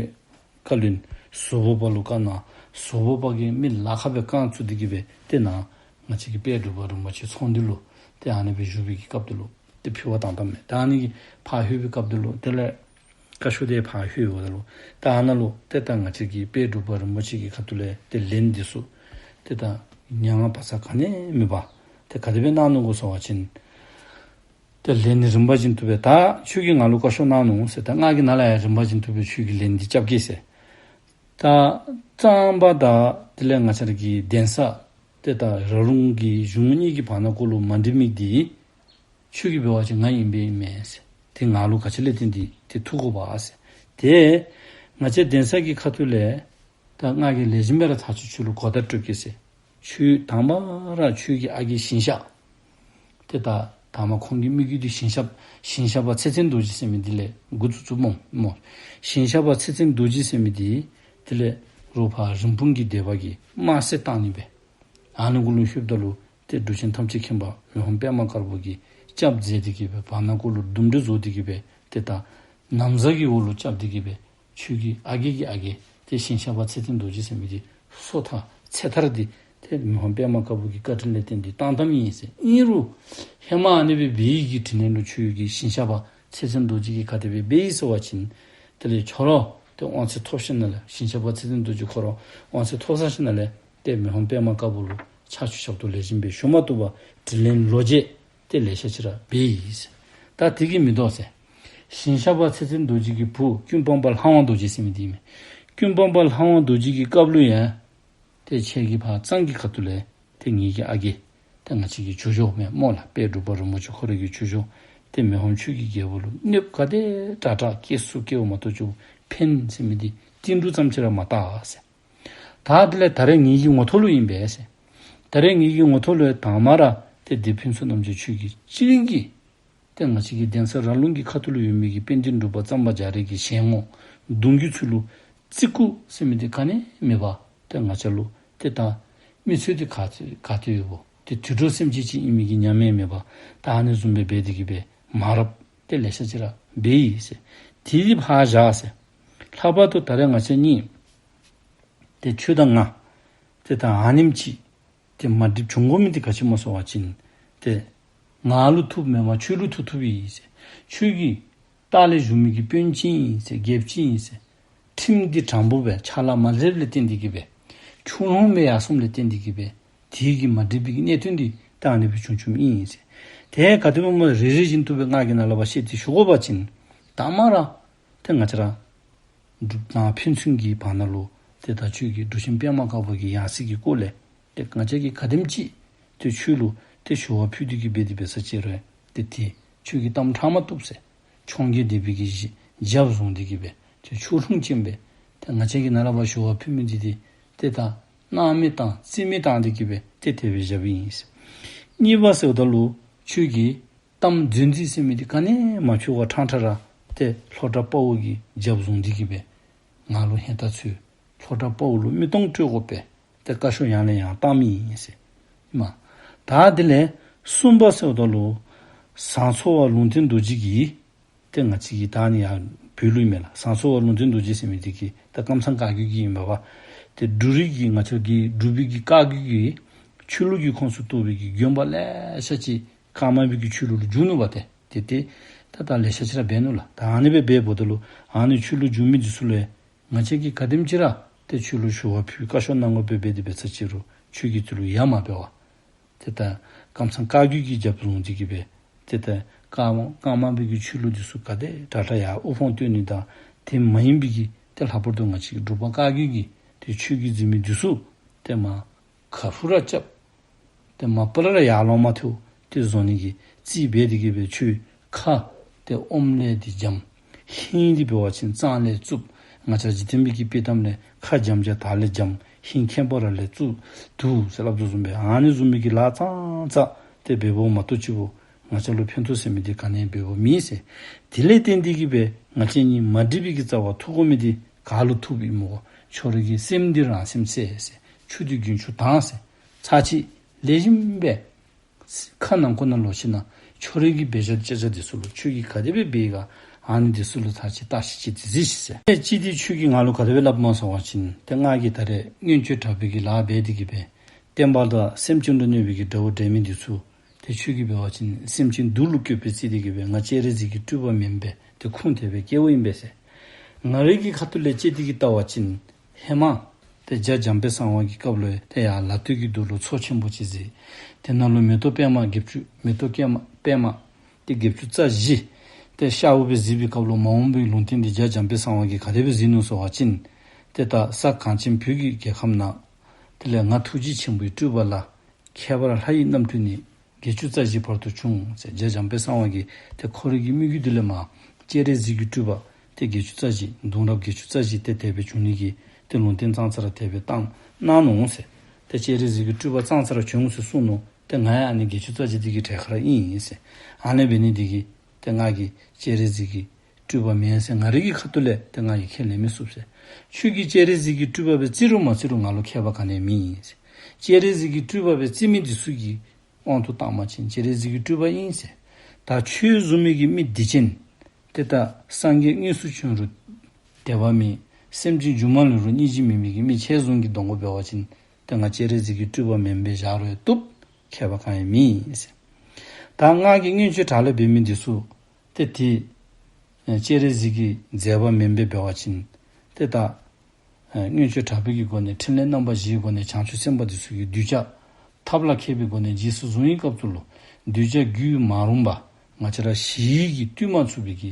བཀའ་བློན་ཟུར་པ་པ་ལུ་བཀའ་གནང་། ཟུར་པ་པ་གིས་མི་ལཱ་ཁག་སྦེ་རྐང་བཙུགས་ཏེ་གི་སྦེ་ཏེ་ནཱ་ང་བཅས་ཀྱི་དཔལ་འབྲུག་པ་རིན་པོ་ཆེ་ཚོང་འདུས་ལུ་ཏེ་ཨ་ནི་སྦེ་བཞུགས་པའི་གི་སྐབས་དེ་ལུ་ཏེ་ཕུལ་བ་བཏང་བཏངམ་མས། ད་ཨ་ནི་གི་ཕར་ལྷོད་པའི་སྐབས་དེ་ལུ་དེ་ལས་བཀའ་ཤོག་དེ་ཕར་ལྷོད་འོངམ་ད་ལུ་ཏེ་ད་ང་བཅས་ཀྱི་དཔལ་འབྲུག་པ་རིན་པོ་ཆེ་གི་ཁ་ཐུག་ལས་ཏེ་ལན་འདི་ཚུ་ཏེ་ད་མྱ་ངན་བག་ཚ་ག་ནི་མེད་པར་ཏེ་ག་དེ་སྦེ་གནང་ནུག་གོ་ཟེར་བ་ཅིན་ཏེ་ལན་ནི་རིམ་པ་བཞིན་དུ་སྦེ་ད་ཁྱོད་ཀྱིས་ང་ལུ་བཀའ་ཤོག་གནང་ནུག་ཟེར། ད་ང་གིས་ནཱ་ལས་ཡར་རིམ་པ་བཞིན་དུ་སྦེ་ཁྱོད་ཀྱི་ལན་འདི་རྐྱབ་གེ་ཟེར། ད་གཙང་པ་དང་དེ་ལས་ང་བཅས་ར་གི་གདན་ས་ཏེ་ད་ར་ལུང་གི་གཞུང་གཉིས་ཀྱི་བར་ན་གུ་ལུ་མ་འགྲིགས་མི་འདི་ཁྱོད་ཀྱིས་འབད་བ་ཅིན་ང་ཨིན་པས་ཨིན་མས་ཟེར། ཏེ་ང་ལུ་ག་ཅི་ལས་བརྟེན་ཏེ་ཏེ་ཐུག་དགོ་པས་ཟེར། ཏེ་ང་བཅས་གདན་ས་གི་ཁ་ཐུག་ལས་ད་ང་གིས་ལེགས་ཤོམ་སྦེ་ར་ཐག་ཆོད་ཁྱོད་ལུ་གོ་བརྡ་སྤྲོད་གེ་ཟེར། ཁྱོད་དང་པ་ར་ཁྱོད་ཀྱི་ཨ་རྒས་ཞིང་གཤེགས། ཏེ་ད་དང་པ་ཁོང་གི་མི་རྒྱུད་འདི་ཞིང་གཤེགས་ཞིང་གཤེགས་པ་ཚེ་བརྟན་རྡོ་རྗེ་ཟེར་མི་འདི་ལས་འགོ་བཙུགས་བཙུགསཔ་སྨོ་སྨོ། ཞིང་གཤེགས་པ་ཚེ་བརྟན་རྡོ་རྗེ་ཟེར་མི་འདི་དེ་ལས་རོགས་ཕར་རིན་སྤུངས་ཀྱི་སྡེ་པ་གིས་དམར་གསོད་བཏང་ནི་སྦེ། ཨ་ནི་གུ་ལུ་ལྷོདཔ་ད་ལུ་ཏེ་འབྲུག་ཆེན་ཐམས་ཅད་མཁྱེན་པ་མི་ཕམ་པདྨ་དཀར་པོ་གིས་སྐྱབས་མཛད་དེ་གི་སྦེ་བར་ན་གུ་ལུ་འདུམ་འགྲིག་བཟོ་སྟེ་གི་སྦེ་ཏེ་ད་ན་བཟའ་གི་འོག་ལུ་རྐྱབ་སྟེ་གི་སྦེ་ཁྱོད་ཀྱི་ཨ་རྒས་ཀྱི་ཨ་རྒས་ཏེ་ཞིང་གཤེགས་པ་ཚེ་བརྟན་རྡོ་རྗེ་ཟེར་མི་འདི་སོ་ཐར་ཚེ་ཐར་འདི་ཏེ་མི་ཕམ་པདྨ་དཀར་པོ་གི་བཀའ་དྲིན་ལས་བརྟེན་ཏེ་བཏང་བཏངམ་ཨིན་ཟེར། ཨིན་རུང་ཧེ་མ་ཨ་ནི་སྦེ་འབད་ཡི་གི་དྲིན་ལན་ལུ་ཁྱོད་ཀྱི་ཞིང་གཤེགས་པ་ཚེ་བརྟན་རྡོ་རྗེ་གིས་ག་དེ་སྦེ་འབད་ཡི་ཟེར་བ་ཅིན་དེ་ལས་ཁྱོད་ར་ཏེ་དབང་ཚད་ཐོབ་ཞིནམ་ལས་ཞིང་གཤེགས་པ་ཚེ་བརྟན་རྡོ་རྗེ་ཁོ་ར་དབང་ཚད་ཐོབ་ཚར་ཞིནམ་ལས་ཏེ་མི་ཕམ་པདྨ་དཀར་པོ་ལུ་ཕྱག་ཕྱི་ཞབས་ཏོག་ལེགས་ཤོམ་སྦེ་ཞུ་མ་བཏུབ་པར་དྲིན་ལན་ལོག་འཇལ་ཏེ་ལེ་ཤ་ཅིག་ར་འབད་ཡི་ཟེར། ད་དེ་གིས་མི་དོ་ཟེར། ཞིང་གཤེགས་པ་ཚེ་བརྟན་རྡོ་རྗེ་གི་བུ་ཀུན་སྤངས་པ་ལྷ་དབང་རྡོ་རྗེ་ཟེར་མི་འདི་ཨིན་མས། ཀུན་སྤངས་པ་ལྷ་དབང་རྡོ་རྗེ་གི་སྐབས་ལུ་ཡང་ཏེ་ཁྱེད་ཀྱི་ཕར་གཙང་གི་ཁ་ཐུག་ལས་ཏེ་ངེ་གི་ཨ་རྒས་ཏེ་ང་བཅས་ཀྱི་ཇོ་ཇོ་མས་སྨོ་ལགས། དཔལ་འབྲུག་པ་རིན་པོ་ཆེ་ཁོ་རའི་གི་ཇོ་ཇོ་ཏེ་མི་ཕམ་ཆོས་ཀྱི་རྒྱལ་པོ་ལུ་གནོདཔ་ག་དེ་དྲག་དྲག་བཀལ་ཚུགས་བཀལཝ་མ་གཏོགས་ཅིག་ཕན་ཟེར་མི་འདི་ཏིལ་འབྲུ་ཙམ་ཅིག་ར་མ་བཏགས་ཟེར། ད་དེ་ལས་ད་རེས་ངེ་གི་ངོ་ཐོག་ལུ་ཨིན་པས་ཟེར། ད་རེས་ངེ་གི་ངོ་ཐོག་ལུ་དང་པ་ར་ཏེ་སྡེ་ཕུན་ཚོགས་རྣམ་རྒྱལ་ཁྱོད་ཀྱིས་སྤྱིར་གྱིས་ཏེ་ང་བཅས་ཀྱི་གདན་ས་ར་ལུང་གི་ཁ་ཐུག་ལུ་ཡོད་མི་གི་དཔལ་ལྡན་འབྲུག་པ་གཙང་པ་རྒྱ་རས་ཀྱི་ཞལ་ངོ་གདུང་བརྒྱུད་ཚུ་ལུ་བརྩི་བཀུར་ཟེར་མི་འདི་ག་ནི་མེད་པར་ཏེ་ང་བཅས་ལུ་ཏེ་ད་མི་ཚུ་འདི་ག་ཏེ་ག་ཏེ་ཡོདཔ་ཏེ་དུད་འགྲོ་སེམས་ཅན་ཅིག་ཨིན་མི་གི་ཉམས་ཡང་མེད་པར་ད་ཨ་ནི་བཟུམ་སྦེ་འབད་དེ་གི་སྦེ་མ་རབས་ཏེ་ལེ་ཤ་ཅིག་ར་འབད་ཡི་ཟེར། དེ་འདི་ཕར་བཞག་ཟེར། ལྷག་པར་དུ་ད་རེས་ང་བཅས་གཉིས་ཏེ་ཁྱོད་དང་ང་ཏེ་ད་ཨ་ནེམ་ཅིག་ཏེ་མ་འགྲིགསཔ་བྱུང་དགོ་མི་འདི་ག་ཅི་སྨོ་ཟེར་བ་ཅིན་ཏེ་ང་ལུ་ཐུགཔ་མེན་པར་ཁྱོད་ལུ་ཐུག་ཐུགཔ་ཨིན་ཟེར། ཁྱོད་ཀྱིས་ལྟག་ལས་བཞུགས་མི་གི་དཔོན་ཅིག་ཨིན་ཟེར་རྒྱལཔོ་ཅིག་ཨིན་ཟེར། ཁྲིམས་འདི་དྲང་པོ་སྦེ་ཕྱག་ལཱ་མ་ལེགསཔ་ལས་བརྟེན་ཏེ་གི་སྦེ་ཁྱོད་ལྷུང་སྦེ་ཡར་སོངམ་ལས་བརྟེན་ཏེ་གི་སྦེ་དེ་གིས་མ་འགྲིགས་པའི་གི་གནད་དོན་འདི་ད་ཨ་ནི་སྦེ་བྱུང་བྱུངམ་ཨིན་ཟེར། ཏེ་ག་དེ་སྦེ་སྨོ་རེ་རེ་བཞིན་དུ་སྦེ་ང་གིས་ནཱ་ལས་ཕར་བཤད་དེ་ཞུ་དགོ་པ་ཅིན་དང་པ་ར་ཏེ་ང་བཅས་ར་འབྲུག་ནང་ཕན་ཚུན་གྱི་བར་ན་ལུ་ཏེ་ད་ཁྱོད་ཀྱིས་འབྲུག་ཆེན་པདྨ་དཀར་པོ་གི་ཡང་སྲིད་ཀྱི་སྐོར་ལས་ཏེ་ང་བཅས་ཀྱིས་ག་དེམ་ཅིག་ཏེ་ཁྱོད་ལུ་ཏེ་ཞུ་བ་ཕུལ་ཏེ་གི་སྦེ་དེ་སྦེ་ས་ཅིག་རུང་ཏེ་དེ་ཁྱོད་ཀྱིས་གཏམ་དྲང་མ་བཏུབ་ཟེར། འཕྱོངས་རྒྱས་སྡེ་པའི་གི་རྒྱབ་བཟུང་སྟེ་གི་སྦེ་ཏེ་ཁྱོད་ལྷུང་ཅིག་སྦེ་ཏེ་ང་བཅས་ཀྱིས་ནཱ་ལས་ཕར་ཞུ་བ་ཕུལ་མི་འདི་ཏེ་ཏེ་ད་སྣང་མེད་བཏང་རྩིས་མེད་བཏང་སྟེ་གི་སྦེ་ཏེ་དེ་སྦེ་བཞགཔ་ཨིན་ཟེར། གཉིས་པ་ཟེརཝ་ད་ལུ་ཁྱོད་ཀྱིས་གཏམ་རྫུན་རྫུན་ཟེར་མི་འདི་ག་ནི་མ་ཕུལ་བར་ཕྲང་ཕྲང་ར་ཏེ་ལྷོ་བྲག་དཔའ་བོ་གི་རྒྱབ་བཟུང་སྟེ་གི་སྦེ་ང་ལུ་ཧེ་ད་ཚུ་ལྷོ་བྲག་དཔའ་བོ་ལུ་མི་སྟོང་སྤྲོད་དགོ་པས། ཏེ་བཀའ་ཤོག་ཡང་ལས་ཡང་བཏང་མི་ཨིན་ཟེར། མ་ད་དེ་ལས་གསུམ་པ་ཟེརཝ་ད་ལུ་ཟངས་མཚོ་བ་ལུང་བསྟན་རྡོ་རྗེ་གིས་ཏེ་ང་བཅས་ཀྱི་ད་ནི་ཡར་བོད་ལུ་ཨིན་མས་ལགས། ཟངས་མཚོ་བ་ལུང་བསྟན་རྡོ་རྗེ་ཟེར་མི་འདི་གིས་ད་ཀམ་ཚང་བཀའ་བརྒྱུད་ཀྱི་ཨིན་པས་པ། ཏེ་འབྲུག་རིགས་ཀྱི་ང་བཅས་ཀྱི་འབྲུག་པའི་གི་བཀའ་བརྒྱུད་ཀྱི་ཆོས་ལུགས་ཀྱི་ཁོངས་སུ་གཏོགས་པའི་གི་དགོན་པ་ལེ་ཤ་ཅིག་ཀརྨ་པའི་གི་ཆོས་ལུགས་ལུ་བསྒྱུར་ནུག་པ། ཏེ་ཏེ་ཏེ་ད་ད་ལེ་ཤ་ཅིག་ར་འབད་ནུག་ལགས། ད་ཨ་ནི་སྦེ་འབདཝ་ད་ལུ་ཨ་ནི་ཆོས་ལུགས་བསྒྱུར་མི་འདི་ཚུ་ལུ་ང་བཅས་ཀྱིས་ག་དེམ་ཅིག་ར་ཏེ་ཁྱོད་ལུ་ཞུ་བ་ཕུལ་བཀའ་ཤོག་གནང་དགོ་པས་འབད་དེ་འབད་ས་ཅིག་རུང་ཁྱོད་ཀྱིས་དེ་ལུ་ཡ་མ་འབད་བར་ཏེ་ད་ཀམ་ཚང་བཀའ་བརྒྱུད་ཀྱི་རྒྱབ་བཟུང་སྟེ་གི་སྦེ་ཏེ་ད་ཀརྨ་ཀརྨ་པའི་གི་ཆོས་ལུགས་འདི་ཚུ་ག་དེ་དྲག་དྲག་ཡར་དབུ་འཕང་བསྟོད་ནི་དང་དེ་མ་ཡིན་པའི་གི་ཏེ་ལྷག་པར་དུ་ང་བཅས་ཀྱི་འབྲུག་པ་བཀའ་བརྒྱུད་ཀྱི་ཏེ་ཆོས་ཀྱི་འཛིན་མི་འདི་ཚུ་ཏེ་མ་ཁ་ཕུ་ར་རྐྱབ། ཏེ་མ་པ་ལས་ར་ཡར་ལོང་མ་ཐུབ་ཏེ་བཟོ་ནི་གི་རྩིས་འབད་དེ་གི་སྦེ་ཁྱོད་ཁ་ཏེ་ཨོམ་ལས་འདི་འཇམ། ཧིང་འདི་འབད་བ་ཅིན་གཙང་ལས་རྩུབ། ང་བཅས་འཇིག་རྟེན་པའི་གི་དཔྱེ་གཏམ་ལས་ཁ་འཇམ་བྱ་དར་ལས་འཇམ། ཧིང་ཁེངས་པ་ར་ལས་རྩུབ་འདུག་ཟེར་སླབ་དོ་བཟུམ་སྦེ་ཨ་ནི་བཟུམ་མའི་གི་ལཱ་ཙང་ཙ་ ཏེ་འབདཝ་མ་གཏོགས་ཅིག་པོ་ང་བཅས་ལུ་ཕན་ཐོགས་ཟེར་མི་འདི་ག་ནི་ཡང་འབདཝ་མེད་ཟེར། དེ་ལས་བརྟེན་ཏེ་གིས་སྦེ་ང་བཅས་གཉིས་མ་འགྲིག་པའི་གི་རྩ་བ་ཐུག་དགོ་མི་འདི་ག་ལུ་ཐུགཔ་ཨིན་མོ། ཁྱོད་རའི་གི་སེམས་འདི་རང་སེམས་ཟེར་ཟེར། ཆུ་འདི་རྒྱུན་ཆུ་དྭངས་ཟེར། ཚར་གཅིག་ལེགས་ཤོམ་སྦེ་ཁ་ནང་ཁོག་ནང་ལོག་ཞིནམ་ལས་ཁྱོད་རའི་གི་འབད་བཞག་བྱ་བཞག་འདི་ཚུ་ལུ་ཁྱོད་ཀྱིས་ག་དེ་སྦེ་འབད་ག་ཨ་ནི་འདི་ཚུ་ལུ་ཚར་གཅིག་བརྟག་ཞིབ་ཅིག་ཏེ་གཟིགས་ཤིག་ཟེར། ཏེ་ཅི་སྟེ་ཁྱོད་ཀྱིས་ང་ལུ་ག་དེ་སྦེ་སླབ་མས་ཟེར་བ་ཅིན་ཏེ་ང་གིས་ད་རེས་མངོན་སྤྱོད་དྲག་པོའི་གི་ལཱ་འབད་དེ་གིས་སྦེ་བསྟན་པ་དང་སེམས་ཅན་དང་གནོད་པའི་གི་དགྲ་བོ་འདྲེས་མི་འདི་ཚུ་ཏེ་ཁྱོད་ཀྱིས་འབད་བ་ཅིན་སེམས་ཅན་སྡུག་ལུ་བཀོད་པའི་རྩིས་འདི་གིས་སྦེ་ང་སྤྱན་རས་གཟིགས་ཀྱི་སྤྲུལ་པ་མེན་པས། ཏེ་ཁུངས་དེ་སྦེ་བཀལཝ་ཨིན་པས་ཟེར། ང་རའི་གི་ཁ་ཐུག་ལས་དཔྱད་དེ་གིས་བལྟ་བ་ཅིན་ཧེ་མ་ཏེ་རྗེ་འཇམ་དཔལ་གསང་བ་གི་སྐབས་ལུ་ཏེ་ཡར་ལ་སྟོད་ཀྱི་རྡོ་ལུ་མཚོ་ཆེན་པོ་ཅིག་གཟིགས། དེ་ནང་ལུ་མེ་ཏོག་པདྨ་བརྒྱད་ཅུ་མེ་ཏོག་པདྨ་པདྨ་ཏེ་བརྒྱད་ཅུ་རྩ་བཞི་ཏེ་ཤརཝ་སྦེ་གཟིགས་པའི་སྐབས་ལུ་མ་འོངས་པའི་ལུང་བསྟན་འདི་རྗེ་འཇམ་དཔལ་གསང་བ་གིས་ག་དེ་སྦེ་གཟིགས་ནུག་ཟེར་བ་ཅིན་ཏེ་ད་ས་གངས་ཅན་བོད་ཀྱི་རྒྱལ་ཁམས་ནང་དེ་ལས་ང་ཐུགས་རྗེ་ཆེན་པོའི་སྤྲུལ་པ་ལ། ཁྱད་པར་ལྷ་ཡི་རྣམ་འཕྲུལ་ནི། བརྒྱད་ཅུ་རྩ་བཞི་བར་དུ་བྱུང་ཟེར། རྗེ་འཇམ་དཔལ་གསང་བ་གིས་ཏེ་ཁོ་རའི་གི་མོས་གུས་འདི་ལས་མར་སྤྱན་རས་གཟིགས་ཀྱི་སྤྲུལ་པ་ཏེ་བརྒྱད་ཅུ་རྩ་བཞི་གདུང་རབས་བརྒྱད་ཅུ་རྩ་བཞི་ཏེ་དེ་སྦེ་བྱུང་ནི་གི་ཏེ་ལུང་བསྟན་ཙང་ཙ་ར་དེ་སྦེ་བཏང་གནང་ནུག་ཟེར། ཏེ་སྤྱན་རས་གཟིགས་ཀྱི་སྤྲུལ་པ་ཙང་ཙ་ར་བྱུང་ཟེར་གསུངས་ནུག། ཏེ་ང་ཡང་ཨ་ནི་བརྒྱད་ཅུ་རྩ་བཞི་འདི་གི་གྲས་ཁར་ཨིན་ཟེར། ཨ་ནི་འབད་ནི་འདི་གིས་ཏེ་ང་གིས་སྤྱན་རས་གཟིགས་ཀྱི་སྤྲུལ་པ་མེན་ཟེར་ང་རའི་གི་ཁ་ཐུག་ལས་ཏེ་ང་གིས་ཁས་ལེན་མི་ཚུགས་ཟེར། ཁྱོད་ཀྱིས་སྤྱན་རས་གཟིགས་ཀྱི་སྤྲུལ་པ་སྦེ་བརྩི་རུང་མ་བརྩི་རུང་ང་ལུ་ཁྱད་པར་ག་ནི་ཡང་མེད་ཟེར། སྤྱན་རས་གཟིགས་ཀྱི་སྤྲུལ་པ་སྦེ་བརྩི་མི་འདི་ཚུ་གི་དབང་དུ་བཏང་བ་ཅིན་སྤྱན་རས་གཟིགས་ཀྱི་སྤྲུལ་པ་ཨིན་ཟེར། ད་ཁྱོད་བཟུམ་མའི་གི་མི་སྡིག་ཅན་ཏེ་ད་སངས་རྒྱས་དངོས་སུ་བྱོན་རུང་དད་པ་མེད། སེམས་ཅན་སྒྱུ་མ་ལས་རུང་སྙིང་རྗེ་མེད་མི་གི་མི་ཁྱོད་བཟུམ་གྱི་གདོང་པ་འབད་བ་ཅིན་ཏེ་ང་སྤྱན་རས་གཟིགས་ཀྱི་སྤྲུལ་པ་མེན་པར་བཞག་རུང་བཏུབ། ཁྱད་པར་གང་ཡང་མེད་ཟེར། ད་ང་གིས་མངོན་སྤྱོད་དྲག་ལས་འབད་མི་འདི་ཚུ་ཏེ་ཏེ་ཨེ་སྤྱན་རས་གཟིགས་ཀྱི་མཛད་པ་མེན་པར་འབད་བ་ཅིན་ཏེ་ད་ཨེ་མངོན་སྤྱོད་དྲག་པོའི་གི་སྒོ་ནས་ཕྲིན་ལས་རྣམ་པ་བཞིའི་སྒོ་ནས་བྱང་ཆུབ་སེམས་དཔའ་འདི་ཚུ་གི་གདུལ་བྱ་ཐབས་ལ་མཁས་པའི་སྒོ་ནས་རྗེས་སུ་བཟུང་བའི་སྐབས་སུ་ལུ་གདུལ་བྱ་རྒྱུད་མ་རུངས་པ་ང་བཅས་ར་ཞི་བའི་གི་བཏུལ་མ་ཚུགས་པའི་གི་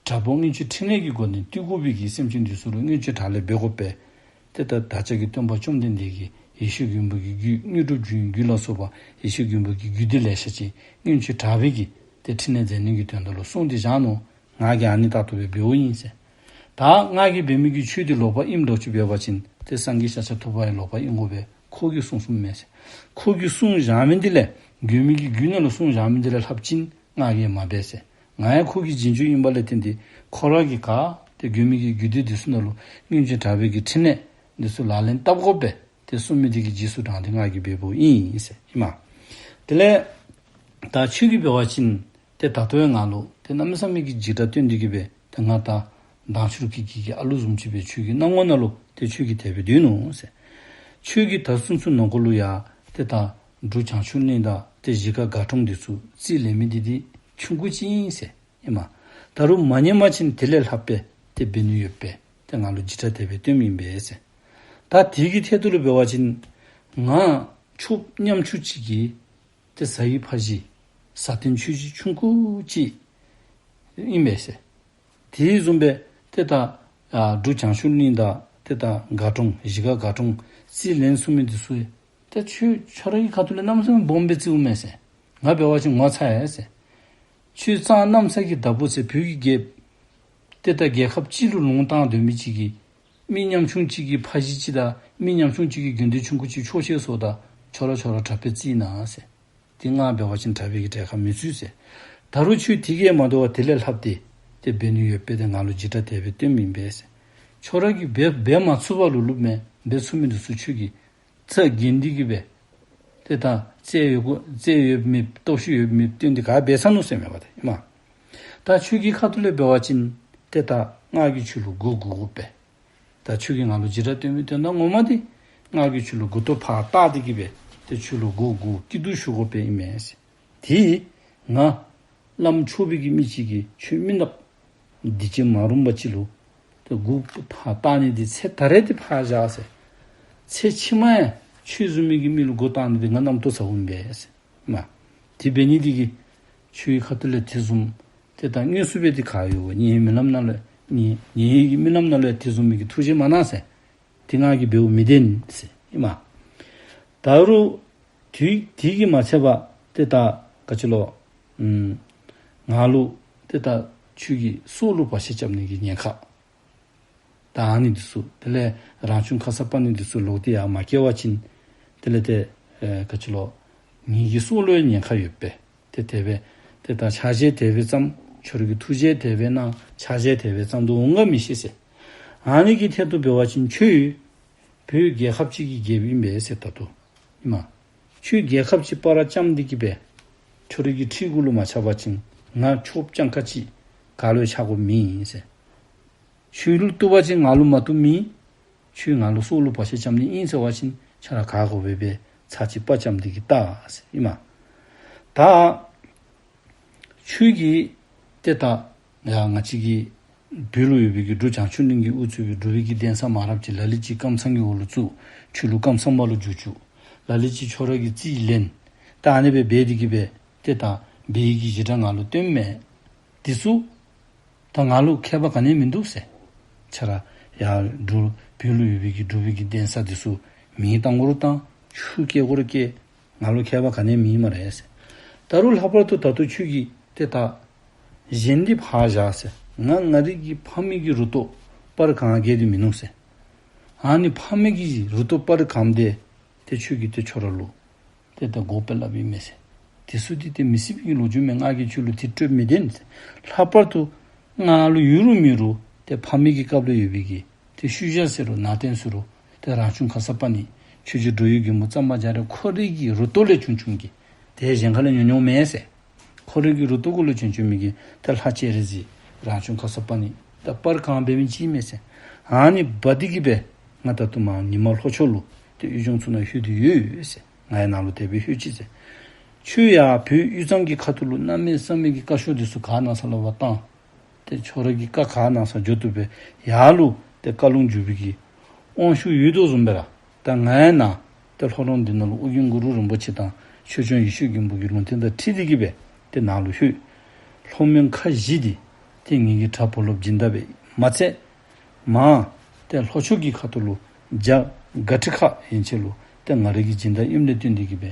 དྲག་པོ་མངོན་སྤྱོད་ཕྲིན་ལས་ཀྱི་སྒོ་ནས་བཏུལ་དགོ་པའི་གི་སེམས་ཅན་འདི་ཚུ་ལུ་མངོན་སྤྱོད་དྲག་ལས་འབད་དགོ་པས། ཏེ་ད་བདག་ཅག་གི་སྟོན་པ་བཅོམ་ལྡན་འདས་ཀྱིས་ཡེ་ཤེས་མགོན་པོ་གི་རྒྱུད་དངོས་གྲུབ་འབྱུང་བའི་རྒྱུད་ལ་སོགས་པ་ཡེ་ཤེས་མགོན་པོ་གི་རྒྱུད་སྡེ་ལེ་ཤ་ཅིག་མངོན་སྤྱོད་དྲག་པོའི་གི་ཏེ་ཕྲིན་ལས་མཛད་ནི་གི་དོན་དག་ལུ་གསུངས་ཏེ་བཞག་ནུག། ང་གིས་ཨ་ནི་ལྟར་དུ་སྦེ་འབདཝ་ཨིན་ཟེར། ད་ང་གིས་འབད་མི་གི་ཆོས་འདི་ལོག་པ་ཨིནམ་འདྲཝ་ཅིག་འབད་བ་ཅིན་ཏེ་སངས་རྒྱས་ཤཱཀྱ་ཐུབ་པ་ཡང་ལོག་པ་ཨིན་དགོ་པས། ཁོ་གིས་གསུངས་གསུངསམ་མས་ཟེར། ཁོ་གིས་གསུངས་བཞག་མི་འདི་ལས་མགོན་པོའི་གི་རྒྱུད་ནང་ལུ་གསུངས་བཞག་མི་འདི་ལས་ལྷགཔ་ཅིག་ང་གིས་མ་འབད་ཟེར། ང་ཡང་ཁོ་གི་རྗེས་འཇུག་ཨིན་པ་ལས་བརྟེན་ཏེ་ཁོ་ར་གིས་ག་ཏེ་མགོན་པོའི་གི་རྒྱུད་སྡེ་འདི་ཚུ་ནང་ལུ་མངོན་སྤྱོད་དྲག་པོའི་གི་ཕྲིན་ལས་འདི་ཚུ་ལག་ལེན་འཐབ་དགོ་པས། ཏེ་གསུངས་མི་འདི་གི་རྗེས་སུ་འབྲངས་ཏེ་ང་གིས་འབདཝ་ཨིན་ཟེར་ཨིན་མས། དེ་ལས་ད་ཁྱོད་ཀྱིས་འབད་བ་ཅིན་ཏེ་ད་ལྟོ་ཡང་ང་ལུ་ཏེ་གནམ་མེད་ས་མེད་ཀྱི་འཇིགས་སྐྲག་སྟོན་ཏེ་གིས་སྦེ་ཏེ་ང་ད་མདངས་ཆུ་རུ་ཀི་ཀི་གི་ཨ་ལུ་བཟུམ་ཅིག་སྦེ་ཁྱོད་ཀྱི་སྣང་ངོ་ནང་ལུ་ཏེ་ཁྱོད་ཀྱིས་དེ་སྦེ་སྡོད་ནུག་ཟེར། ཁྱོད་ཀྱིས་ད་ཚུན་ཚོད་ནང་འཁོད་ལུ་ཡང་ཏེ་ད་འབྲུག་བྱང་ཆུབ་གླིང་དང་ཏེ་གཞིས་ཀ་དགའ་གྲོང་འདི་ཚུ་རྩིས་ལེན་མི་འདི་ཏེ་ཆུང་ཀུ་ཅིག་ཨིན་ཟེར་ཨིན་མས། ད་རུང་མ་ཉནམ་ཅིན་དེ་ལས་ལྷགཔ་སྦེ་ཏེ་འབད་ནི་ཡོད་པས། ཏེ་ང་ལུ་འཇིགས་སྐྲག་དེ་སྦེ་སྟོནམ་ཨིན་པས་ཟེར། ད་དེ་གི་ཐད་དུ་ལུ་འབད་བ་ཅིན་ང་ཕྱུགཔོ་ཉམ་ཆུང་ཅིག་གི་ཏེ་བཟའ་ཡི་ཕ་གཞིས་བཟའ་སྟོན་ཆོས་གཞིས་ཆུང་ཀུ་ཅིག་ཨིན་པས་ཟེར། དེ་བཟུམ་སྦེ་ཏེ་ད་ཨ་འབྲུག་བྱང་ཆུབ་གླིང་དང་ཏེ་ད་དགའ་གྲོང་གཞིས་ཀ་དགའ་གྲོང་རྩིས་ལེན་ཚུགས་མི་འདི་ཚུ་ཏེ་ཁྱོད་ཁྱོད་རའི་ཁ་ཐུག་ལས་གནམ་མེད་ས་མེད་སྦོམ་སྦེ་བརྩིཝ་མས་ཟེར། ང་འབད་བ་ཅིན་ངོ་ཚ་ཡི་ཟེར། ཁྱོད་གཙང་གནམ་ས་གི་བདག་པོ་ཟེར་བོད་ཀྱི་རྒྱལཔོ་ཏེ་ད་རྒྱལ་ཁབ་ཅིག་ལུ་ལུང་བཏང་སྡོད་མི་ཅིག་གིས་མི་ཉམ་ཆུང་ཅིག་གི་ཕ་གཞིས་ཅིག་དང་མི་ཉམ་ཆུང་ཅིག་གི་དགེ་འདུན་ཆུང་ཀུ་ཅིག་ཕྱོགས་ཆས་སོ་ད་ཁྱོད་ར་ཁྱོད་ར་དྲག་པོ་སྦེ་བརྩིས་ན་ཟེར། ཏེ་ང་འབད་བ་ཅིན་དྲག་པོའི་གི་གྲལ་ཁར་མི་ཚུད་ཟེར། ད་རུང་ཁྱོད་དེ་གིས་མ་དོ་བར་དེ་ལས་ལྷགཔ་སྟེ་ཏེ་འབད་ནི་ཡོད་པས། ཏེ་ང་ལུ་འཇིགས་སྐྲག་དེ་སྦེ་སྟོནམ་ཨིན་པས་ཟེར། ཁྱོད་ར་གིས་འབད་འབད་མ་ཚུགས་པ་ལུ་ལུསཔ་མས། འབད་ཚུགས་མི་འདི་ཚུ་ཁྱོད་ཀྱིས་ཚ་གྱང་འདི་གིས་སྦེ་ཏེ་ད་རྩལ་ཡོད་གོ་རྩལ་ཡོད་མི་སྟོབས་ཤུགས་ཡོད་མི་སྟོན་ཏེ་ག་འབད་ཚར་ནུག་ཟེར་མས་པ་ཏེ་ཨིན་མས། ད་ཁྱོད་ཀྱི་ཁ་ཐུག་ལས་འབད་བ་ཅིན་ཏེ་ད་ང་གིས་ཁྱོད་ལུ་མགུ་སྒུར་དགོ་པས། ད་ཁྱོད་ཀྱིས་ང་ལུ་འཇིགས་སྐྲག་སྟོན་མི་དོན་དག་ངོ་མ་འདི་ང་གིས་ཁྱོད་ལུ་མགུ་ཏོ་ཕར་བཏགས་ཏེ་གིས་སྦེ་ཏེ་ཁྱོད་ལུ་མགུ་སྒུར་སྐྱིད་སྡུག་ཞུ་དགོ་པས་ཨིན་མས་ཟེར། ཏེ་ང་བླམ་ཆོས་པའི་གི་མི་ཅིག་གིས་ཁྱོད་མི་ནགཔ་སྡིག་ཅན་མ་རུངས་པ་ཅིག་ལུ་ཏེ་མགུ་ཕར་བཏགས་ནི་འདི་ཚེ་ད་རེས་འདི་ཕར་བཞག་ཟེར། ཚེ་ཕྱི་མ་ཡང་ཁྱོད་བཟུམ་མའི་གི་མི་ལུ་མགུ་བཏགས་ནི་འདི་ང་རྣམ་རྟོག་ཟཝ་ཨིན་པས་ཟེར། མ་དེ་འབད་ནི་འདི་གིས་ཁྱོད་ཀྱི་ཁ་ཐུག་ལས་དེ་བཟུམ་ཏེ་ད་དངོས་སུ་སྦེ་འདི་ག་ཡོད་ངེའི་རྨི་ལམ་ནང་ལུ་ངེའི་ངེའི་གི་རྨི་ལམ་ནང་ལུ་དེ་བཟུམ་མའི་གི་ཐུགས་བཞེད་མ་གནང་ཟེར། དེ་ང་གིས་འབདཝ་མི་བདེན་ཟེར་ཨིན་མས། ད་རུང་དེ་དེ་གིས་མ་ཚད་པར་ཏེ་ད་ག་ཅི་ལོ། ཨམ་ང་ལུ་ཏེ་ད་ཁྱོད་ཀྱི་སྲོག་ལུ་བར་ཆད་རྐྱབ་ནི་གི་ཉེན་ཁ་ད་ཨ་ནི་འདི་ཚུ་དེ་ལས་རང་བྱུང་ཁ་ས་པ་ཎི་འདི་ཚུ་ལོག་སྟེ་ཡར་མ་སྐྱེ་བ་ཅིན་དེ་ལས་ཏེ་ཨེ་ག་ཅི་ལོ། ངེ་གི་སྲོག་ལུ་ཉེན་ཁ་ཡོདཔ་སྦེ་ཏེ་དེ་སྦེ་ཏེ་ད་ཕྱག་བཞེས་དེ་སྦེ་བརྩམ། ཁྱོད་ར་གི་ཐུགས་རྗེ་དེ་སྦེ་གནང་། ཕྱག་བཞེས་དེ་སྦེ་བརྩམ་དོ་འོང་ག་མི་ཤེས་ཟེར། ཨ་ནི་གི་ཐད་དུ་འབད་བ་ཅིན་ཁྱོད་བོད་རྒྱལ་ཁབ་ཅིག་གི་རྒྱལཔོ་ཨིན་པས་ཟེར། ད་ལྟོ་ཨིན་མས། ཁྱོད་རྒྱལ་ཁབ་ཅིག་པར་བཅམ་སྟེ་གི་སྦེ་ཁྱོད་ར་གི་ཁྲི་གུ་ལུ་མ་ཆགས་པ་ཅིན་ང་ཆོསཔ་སྤྱང་ཀ་ཅིག་ག་ལུ་ཡང་ཆགས་དགོཔ་མེད་ཟེར། ཁྱོད་ལུ་བཏུབ་པ་ཅིན་ང་ལུ་མ་བཏུབ་མེད། ཁྱོད་ང་ལུ་སྲོག་ལུ་བར་ཆད་རྐྱབ་ནི་ཨིན་ཟེར་བ་ཅིན་ཁྱོད་ར་ག་དགོ་པའི་སྦེ་ཚར་གཅིག་པར་བཅམ་སྟེ་གི་བལྟ་ཟེར་ཨིན་མས། ད་ཁྱོད་ཀྱིས་ཏེ་ད་ཡ་ང་བཅས་ཀྱི་བོད་ལུ་ཡོད་པའི་གི་འབྲུག་བྱང་ཆུབ་གླིང་གིས་དབུ་གཙོས་པའི་འབྲུག་པའི་གི་གདན་ས་མང་རབས་ཅིག་ལ་ལུ་ཅིག་ཀམ་ཚང་གི་འོག་ལུ་བཙུགས། ཁྱོད་ལུ་ཀམ་ཚང་པ་ལུ་འགྱུར་བཅུག། ལ་ལུ་ཅིག་ཁྱོད་ར་གིས་རྩིས་ལེན། ད་ཨ་ནི་སྦེ་འབད་དེ་གི་སྦེ་ཏེ་ད་འབད་བའི་གི་ཞེ་དྲག་ང་ལུ་སྟོནམ་མས། དེ་ཚུ་ད་ང་ལུ་ཁྱད་པར་ག་ནི་ཡང་མིན་འདུག་ཟེར། ཁྱོད་ར་ཡར་འབྲུག་བོད་ལུ་ཡོད་པའི་གི་འབྲུག་པའི་གི་གདན་ས་དེ་ཚུ་མེ་བཏང་དགོ་རུང་བཏང་། ཆུ་བསྐྱལ་དགོ་རུང་བསྐྱལ། ང་ལུ་ཁྱད་པར་ག་ནི་ཡང་མེད་སྨ་རེ་ཟེར། ད་རུང་ལྷག་པར་དུ་ད་ལྟོ་ཁྱོད་ཀྱིས་ཏེ་ད་གཞན་འདི་ཕར་བཞག་ཟེར། ང་ང་རའི་གི་ཕ་མེས་ཀྱི་རུ་ཏོ་པར་གང་བཀལ་ཏེ་མིན་ནུག་ཟེར། ཨ་ནི་ཕ་མེས་ཀྱི་རུ་ཏོ་པར་གངམ་ད་ཏེ་ཁྱོད་ཀྱིས་ཏེ་ཁྱོད་ར་ལུ་ཏེ་ད་དགོཔ་སྦེ་སླབ་ཨིན་མས་ཟེར། དེ་ཚུ་འདི་ཏེ་མི་སྲིད་པའི་གི་ལོ་རྒྱུས་མས། ང་གིས་ཁྱོད་ལུ་དེ་སྤྲོདཔ་མི་བདེན་ཟེར། ལྷག་པར་དུ་ང་ལུ་ཡོད་རུང་མེད་རུང་ཏེ་ཕ་མེས་ཀྱི་སྐབས་ལུ་ཡོད་པའི་གི་ཏེ་ཤུལ་བཞག་ཟེར་རུང་ནང་རྟེན་ཟེར་རུང་ཏེ་རང་བྱུང་ཁརྶ་པ་ཎི་ཆོས་རྗེ་འགྲོ་བའི་མགོན་པོ་གཙང་པ་རྒྱ་རས་ཁོ་རའི་གི་རུ་ཏོ་ལས་བྱུང་བྱུངམ་གི་ཏེ་གཞན་ཁ་ལས་ཉོ་ཉོཝ་མེན་ཟེར། ཁོ་རའི་གི་རུ་ཏོ་གུ་ལུ་བྱུང་བྱུངམ་གི་ཏེ་ལྷ་སྤྱན་རས་གཟིགས་རང་བྱུང་ཁརྶ་པ་ཎི་ད་པར་གང་འབད་མི་ཅིག་མས་ཟེར། ཨ་ནི་འབག་སྟེ་གི་སྦེ་ང་ད་ལྟོ་མར་ཉི་མ་ལྷོ་ཕྱོགས་ལུ་ཏེ་གཡུ་ལྗོངས་ཚུ་ནང་ལྷོད་དེ་ཡོད་ཟེར། ང་ཡང་ནཱ་ལུ་དེ་སྦེ་ལྷོད་ཅི་ཟེར། ཁྱོད་ཡར་བོད་དབུས་གཙང་གི་ཁ་ཐུག་ལུ་གནམ་མེད་ས་མེད་ཀྱི་བཀའ་ཤོག་དེ་ཚུ་ག་ནང་ས་ལུ་འབག་བཏང་། ཏེ་ཁྱོད་ར་གི་བཀའ་ག་ནང་ས་འགྱོ་བཏུབ་པའི་ཡར་ལུ་ཏེ་བཀའ་ལུང་བསྒྱུར་བའི་གི་དབང་ཤུགས་ཡོད་དོ་བཟུམ་སྦེ་ར། ད་ང་ཡང་ནཱ་ཏེ་ལྷོ་རོང་འདི་ནང་ལུ་ཨོ་རྒྱན་གུ་རུ་རིན་པོ་ཆེ་དང་ཆོས་སྐྱོང་ཡེ་ཤེས་མགོན་པོ་གི་ལུང་བསྟན་དང་འཁྲིལ་ཏེ་གི་སྦེ་ཏེ་ནཱ་ལུ་ལྷོད། ལྷོ་མོན་ཁ་བཞི་འདི་ཏེ་ངེ་གི་གྲྭ་བུ་སློབ་སྦྱིན་བདག་སྦེ་མ་ཚད་མར་ཏེ་ལྷོ་ཕྱོགས་ཀྱི་ཁ་ཐུག་ལུ་རྒྱ་གར་ཁྲི་ཁ་ཡན་ཆད་ལུ་ཏེ་ང་རའི་གི་སྦྱིན་བདག་ཨིནམ་ལས་བརྟེན་ཏེ་གི་སྦེ་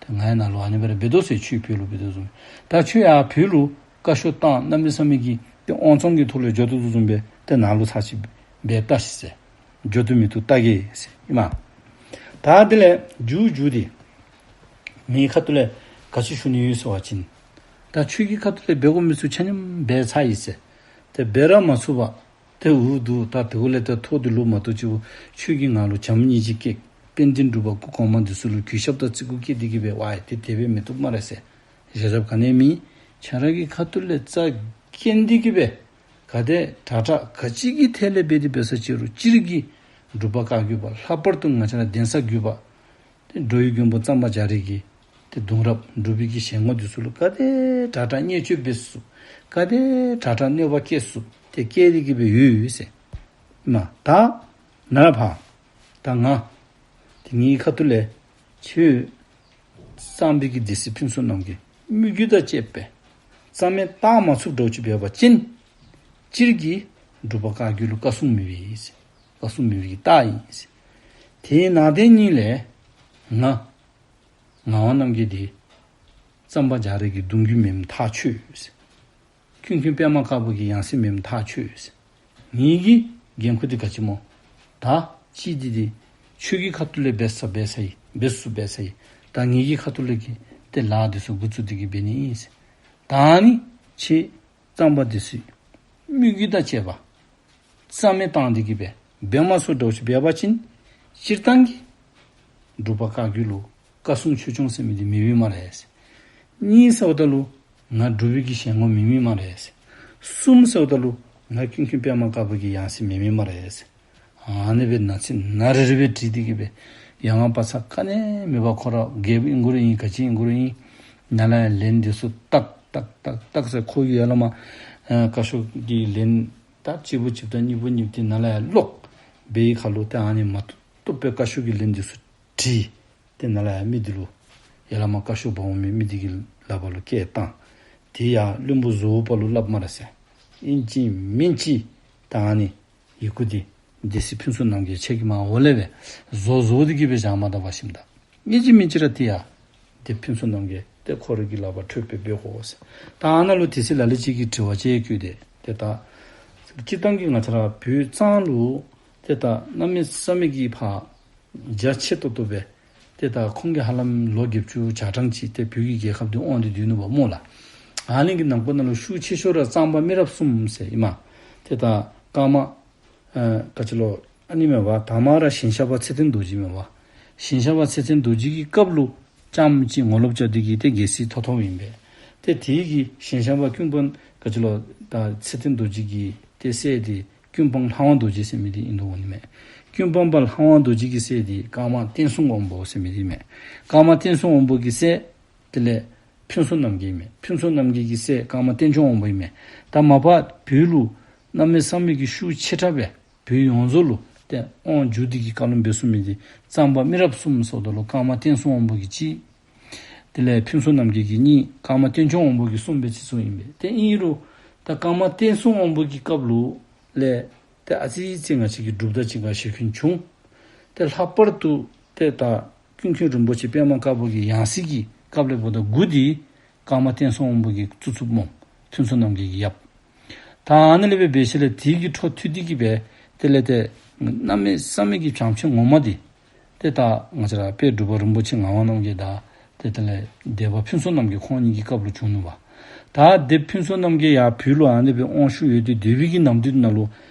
ཏེ་ང་ཡང་ནཱ་ལུ་ཨ་ནི་སྦེ་ར་འབད་དོ་ཟེར། ཁྱོད་བོད་ལུ་འབད་དོ་བཟུམ། ད་ཁྱོད་ཡར་བོད་ལུ་བཀའ་ཤོག་བཏང་གནམ་མེད་ས་མེད་ཀྱི་ཏེ་དབང་བཙོང་གི་ཐོག་ལས་འགྱོ་བཏུབ་དོ་བཟུམ་སྦེ་ཏེ་ནཱ་ལུ་ཚར་གཅིག་འབད་བལྟ་ཤིག་ཟེར། འགྱོ་བཏུབ་མི་བཏུབ་བལྟ་གེ་ཟེར་ཨིན་མས། ད་དེ་ལས་མཇུག་མཇུག་འདི་ངེའི་ཁ་ཐུག་ལས་ག་ཅི་ཞུ་ནི་ཡོད་ཟེར་བ་ཅིན་ད་ཁྱོད་ཀྱི་ཁ་ཐུག་ལས་འབད་དགོ་མི་ཚུ་ཆ་མཉམ་འབད་ཚར་ཡི་ཟེར། ཏེ་འབད་ར་མ་ཚུགས་པར་ཏེ་འུ་སྡུག་ད་དེ་གུ་ལས་ཏེ་ཐོག་འདི་ལུ་མ་གཏོགས་ཅིག་ཁྱོད་ཀྱིས་ང་ལུ་བྱམས་སྙིང་རྗེ་བསྐྱེད། དཔལ་ལྡན་འབྲུག་པ་སྐུ་གོང་མ་འདི་ཚུ་ལུ་གུས་ཞབས་དང་བརྩི་བཀུར་བསྐྱེད་དེ་གི་སྦེ་ཝའི་ཏེ་དེ་སྦེ་མི་བཏུབ་སྨ་རེ་ཟེར། བཞག་བཞགཔ་ག་ནི་ཡང་མེད། ཁྱོད་ར་གི་ཁ་ཐུག་ལས་རྩ་འགེངས་ཏེ་གི་སྦེ་ག་དེ་དྲག་དྲག་ག་ཅི་གི་ཐད་ལས་འབད་དེ་འབད་ས་ཅི་རུང་སྤྱིར་གྱི་འབྲུག་པ་བཀའ་བརྒྱུད་པ་ལྷག་པར་དུ་ང་བཅས་ར་གདན་ས་བརྒྱུད་པ་ཏེ་འགྲོ་བའི་མགོན་པོ་གཙང་པ་རྒྱ་རས་ཀྱི་ཏེ་གདུང་རབས་འབྲུག་པའི་གི་ཞལ་ངོ་འདི་ཚུ་ལུ་ག་དེ་དྲག་དྲག་བརྙས་བཅོས་འབད་ཚུགས་ག་དེ་དྲག་དྲག་གནོད་པ་བསྐྱལ་ཚུགས་ཏེ་བསྐྱལ་ཏེ་གི་སྦེ་ཡོད་ཡོད་ཟེར་ཨིན་མས། ད་ནཱ་ཕར་ད་ང་ཏེ་ངེའི་ཁ་ཐུག་ལས་ཁྱོད་གཙང་པའི་གི་སྡེ་སྲིད་ཕུན་ཚོགས་རྣམ་རྒྱལ་མོས་གུས་དང་བཅས་པའི་རྩ་མེད་བཏང་མ་ཚུགསཔ་འདྲཝ་ཅིག་འབད་བ་ཅིན་སྤྱིར་གྱི་འབྲུག་པ་བཀའ་བརྒྱུད་ལུ་བཀའ་སྲུང་མེད་པའི་ཨིན་ཟེར། བཀའ་སྲུང་མེད་པའི་གི་རྟགས་ཨིན་ཟེར། དེའི་ནང་དེ་ཉིད་ལས་ང་ངག་དབང་རྣམ་རྒྱལ་འདི་གཙང་པ་རྒྱ་རས་ཀྱི་གདུང་བརྒྱུད་མེནམ་ཐག་ཆོད་ཟེར། ཀུན་མཁྱེན་པདྨ་དཀར་པོ་གི་ཡང་སྲིད་མེནམ་ཐག་ཆོད་ཟེར། ངེའི་གི་འགན་ཁུར་འདི་ག་ཅི་སྨོ། ད་ཅི་འདི་འདི་ཁྱོད་ཀྱི་ཁ་ཐུག་ལས་འབད་ས་འབད་ས་ཡི་འབད་ཚུགས་འབད་ས་ཡི། ད་ངེའི་གི་ཁ་ཐུག་ལས་ཀྱི་ཏེ་ལཱ་འདི་ཚུ་འགོ་བཙུགས་ཏེ་གི་འབད་ནི་ཨིན་ཟེར། ད་ནི་ཁྱེད་གཙང་པ་སྡེ་སྲིད་མོས་གུས་དང་བཅས་པ་རྩ་མེད་བཏང་སྟེ་གི་སྦེ་འབད་མ་ཚུགསཔ་འདྲཝ་ཅིག་འབད་བ་ཅིན་སྤྱིར་བཏང་གི་འབྲུག་པ་བཀའ་བརྒྱུད་ལུ་བཀའ་སྲུང་ཆོས་སྐྱོང་ཟེར་མི་འདི་མེད་པས་སྨ་རེ་ཟེར། གཉིས་ཟེརཝ་ད་ལུ་ང་འབྲུག་པའི་གི་ཞལ་ངོ་མེད་མི་སྨ་རེ་ཟེར། གསུམ་ཟེརཝ་ད་ལུ་ང་ཀུན་མཁྱེན་པདྨ་དཀར་པོ་གི་ཡང་སྲིད་མེད་མི་སྨ་རེ་ཟེར། ཨ་ནི་སྦེ་ནག་རྩི་ནག་རིལ་རི་སྦེ་བྲིས་ཏེ་གི་སྦེ་ཡ་ང་པ་ཚ་ག་ནི་མེད་པར་ཁོ་ར་རྒྱལཔོ་ཨིན་དགོ་རུང་ཨིན་ག་ཅི་ཨིན་དགོ་རུང་ཨིན། ནཱ་ལས་ཡར་ལན་འདི་ཚུ་ཏག་ཏག་ཏག་ཏག་ཟེར་ཁོ་གིས་ཡར་ལས་མར་ཨ་བཀའ་ཤོག་གི་ལན་ད་གཅིག་པོ་གཅིག་དང་གཉིས་པོ་གཉིས་པོ་ཏེ་ནཱ་ལས་ཡར་ལོག་འབད་བའི་ཁར་ལུ་ཏེ་ཨ་ནི་མ་བཏུབ་བཏུབ་པའི་བཀའ་ཤོག་གི་ལན་འདི་ཚུ་བྲིས། ཏེ་ནཱ་ལས་ཡར་མི་འདི་ལུ་ཡར་ལས་མར་བཀའ་ཤོག་འབག་འོང་མི་མི་འདི་གི་ལག་པར་ལུ་བསྐྱལ་བཏང་། དེ་ཡང་བློན་པོ་བཟོ་བོ་པ་ལུ་སླབ་སྨ་རེ་ཟེར། ཨིན་ཅི་མིན་ཅི་ད་ཨ་ནི་ཡི་གུ་འདི་སྡེ་སྲིད་ཕུན་ཚོགས་རྣམ་རྒྱལ་ཁྱེད་ཀྱིས་མར་འོག་ལས་སྦེ་བཟོ་བཟོ་སྟེ་གི་སྦེ་བཞག་མ་ད་པ་ཞིནམ་ད་ཨིན་ཅི་མིན་ཅི་ར་དེ་ཡང་སྡེ་ཕུན་ཚོགས་རྣམ་རྒྱལ་ཏེ་ཁོ་ར་གི་ལག་པར་འཕྲོད་པའི་སྦེ་དགོ་ཟེར། ད་ཨ་ནཱ་ལུ་དེ་སྲིད་ལ་ལུ་ཅིག་གིས་དྲི་བ་ཅིག་བཀོད་དེ་ཏེ་ད་སྤྱིར་བཏང་གི་ང་བཅས་ར་བོད་གཙང་ལུ་ཏེ་ད་གནམ་མེད་ས་མེད་ཀྱི་ཕར་རྒྱ་ཆེ་ཏོག་ཏོ་སྦེ་ ཏེ་ད་ཁོང་གིས་ཧ་ལམ་ལོ་བརྒྱད་ཅུ་གྱ་གྲངས་ཅིག་ཏེ་བོད་ཀྱི་རྒྱལ་ཁབ་འདི་དབང་སྟེ་སྡོད་ནུག་པ་སྨོ་ལགས། ཨ་ནི་གི་ནང་འཁོད་ནང་ལུ་ཤུགས་ཆེ་ཤོས་ར་གཙང་པ་མི་རབས་གསུམ་ཟེར་ཨིན་མས། ཏེ་ད་ཀརྨ་ཨ་ག་ཅི་ལོ་ཨ་ནི་མེན་པ། དང་པ་ར་ཞིང་གཤགས་པ་ཚེ་བརྟན་རྡོ་རྗེ་མེན་པ། ཞིང་གཤགས་པ་ཚེ་བརྟན་རྡོ་རྗེ་གི་སྐབས་ལུ་རྐྱངམ་ཅིག་ངོ་ལོག་རྐྱབ་སྟེ་གིས་ཏེ་རྒྱལ་སྲིད་ཐོབ་ཐོབཔ་ཨིན་པས། ཏེ་དེ་གི་ཞིང་གཤགས་པ་ཀུན་སྤངས་ག་ཅི་ལོ་ད་ཚེ་བརྟན་རྡོ་རྗེ་གི་ཏེ་སྲས་འདི་ཀུན་སྤངས་ལྷ་དབང་རྡོ་རྗེ་ཟེར་མི་འདི་ཨིན་དོ་འོང་ནི་མས། ཀུན་སྤངས་པ་ལྷ་དབང་རྡོ་རྗེ་གི་སྲས་འདི་ཀརྨ་བསྟན་སྲུང་དབང་པོ་ཟེར་མི་འདི་མས། ཀརྨ་བསྟན་སྲུང་དབང་པོ་གི་སྲས་དེ་ལས་ཕུན་ཚོགས་རྣམ་རྒྱལ་མས། ཕུན་ཚོགས་རྣམ་རྒྱལ་གྱི་སྲས་ཀརྨ་བསྟན་སྐྱོང་དབང་པོ་ཨིན་མས། ད་མ་པ་བོད་ལུ་གནམ་མེད་ས་མེད་ཀྱི་ཤུགས་ཆེ་དྲགས་སྦེ་བོད་ཡོངས་རྫོགས་ལུ་ཏེ་དབང་བསྒྱུར་ཏེ་གིས་བཀའ་སློབ་འབད་ཚུགས་མི་འདི་གཙང་པ་མི་རབས་གསུམ་ཟེརཝ་ད་ལུ་ཀརྨ་བསྟན་སྲུང་དབང་པོ་གིས་གཅིག། དེ་ལས་ཕུན་ཚོགས་རྣམ་རྒྱལ་གྱིས་གཉིས། ཀརྨ་བསྟན་སྐྱོང་དབང་པོ་གིས་གསུམ་སྦེ་ཕྱེ་ཚུགས་ཨིན་པས། ཏེ་ཨིན་རུང་ད་ཀརྨ་བསྟན་སྲུང་དབང་པོ་གི་སྐབས་ལུ་ལས་ཏེ་ཨ་ཙི་ཅིག་ང་བཅས་ཀྱི་འབྲུག་དང་གཅིག་ཁར་ཞེ་འཁོན་བྱུང་། ཏེ་ལྷག་པར་དུ་ཏེ་ད་ཀུན་མཁྱེན་རིན་པོ་ཆེ་པདྨ་དཀར་པོ་གི་ཡང་སྲིད་ཀྱི་སྐབས་ལས་འབདཝ་ད་འགོ་འདི་ཀརྨ་བསྟན་སྲུང་དབང་པོ་གིས་བཙུགས་བཙུགསཔ་སྨོ། ཕུན་ཚོགས་རྣམ་རྒྱལ་གྱི་ཡབ། ད་ཨ་ནི་ལས་སྦེ་འབད་ཞིནམ་ལས་དེ་གི་འཕྲོ་མཐུད་དེ་གིས་སྦེ་དེ་ལས་ཏེ་གནམ་མེད་ས་མེད་ཀྱི་བྱང་ཆུབ་ངོ་མ་འདི་ཏེ་ད་ང་བཅས་ར་དཔལ་འབྲུག་པ་རིན་པོ་ཆེ་ངག་དབང་རྣམ་རྒྱལ་དང་ཏེ་དེ་ལས་སྡེ་པ་ཕུན་ཚོགས་རྣམ་རྒྱལ་ཁོང་གཉིས་ཀྱི་སྐབས་ལུ་བྱུང་ནུག་པ། ད་སྡེ་པ་ཕུན་ཚོགས་རྣམ་རྒྱལ་ཡར་བོད་ལུ་ཨ་ནི་སྦེ་དབང་ཤུགས་ཡོད་དེ་སྡོད་པའི་གི་ནམ་དུས་ནང་ལུ་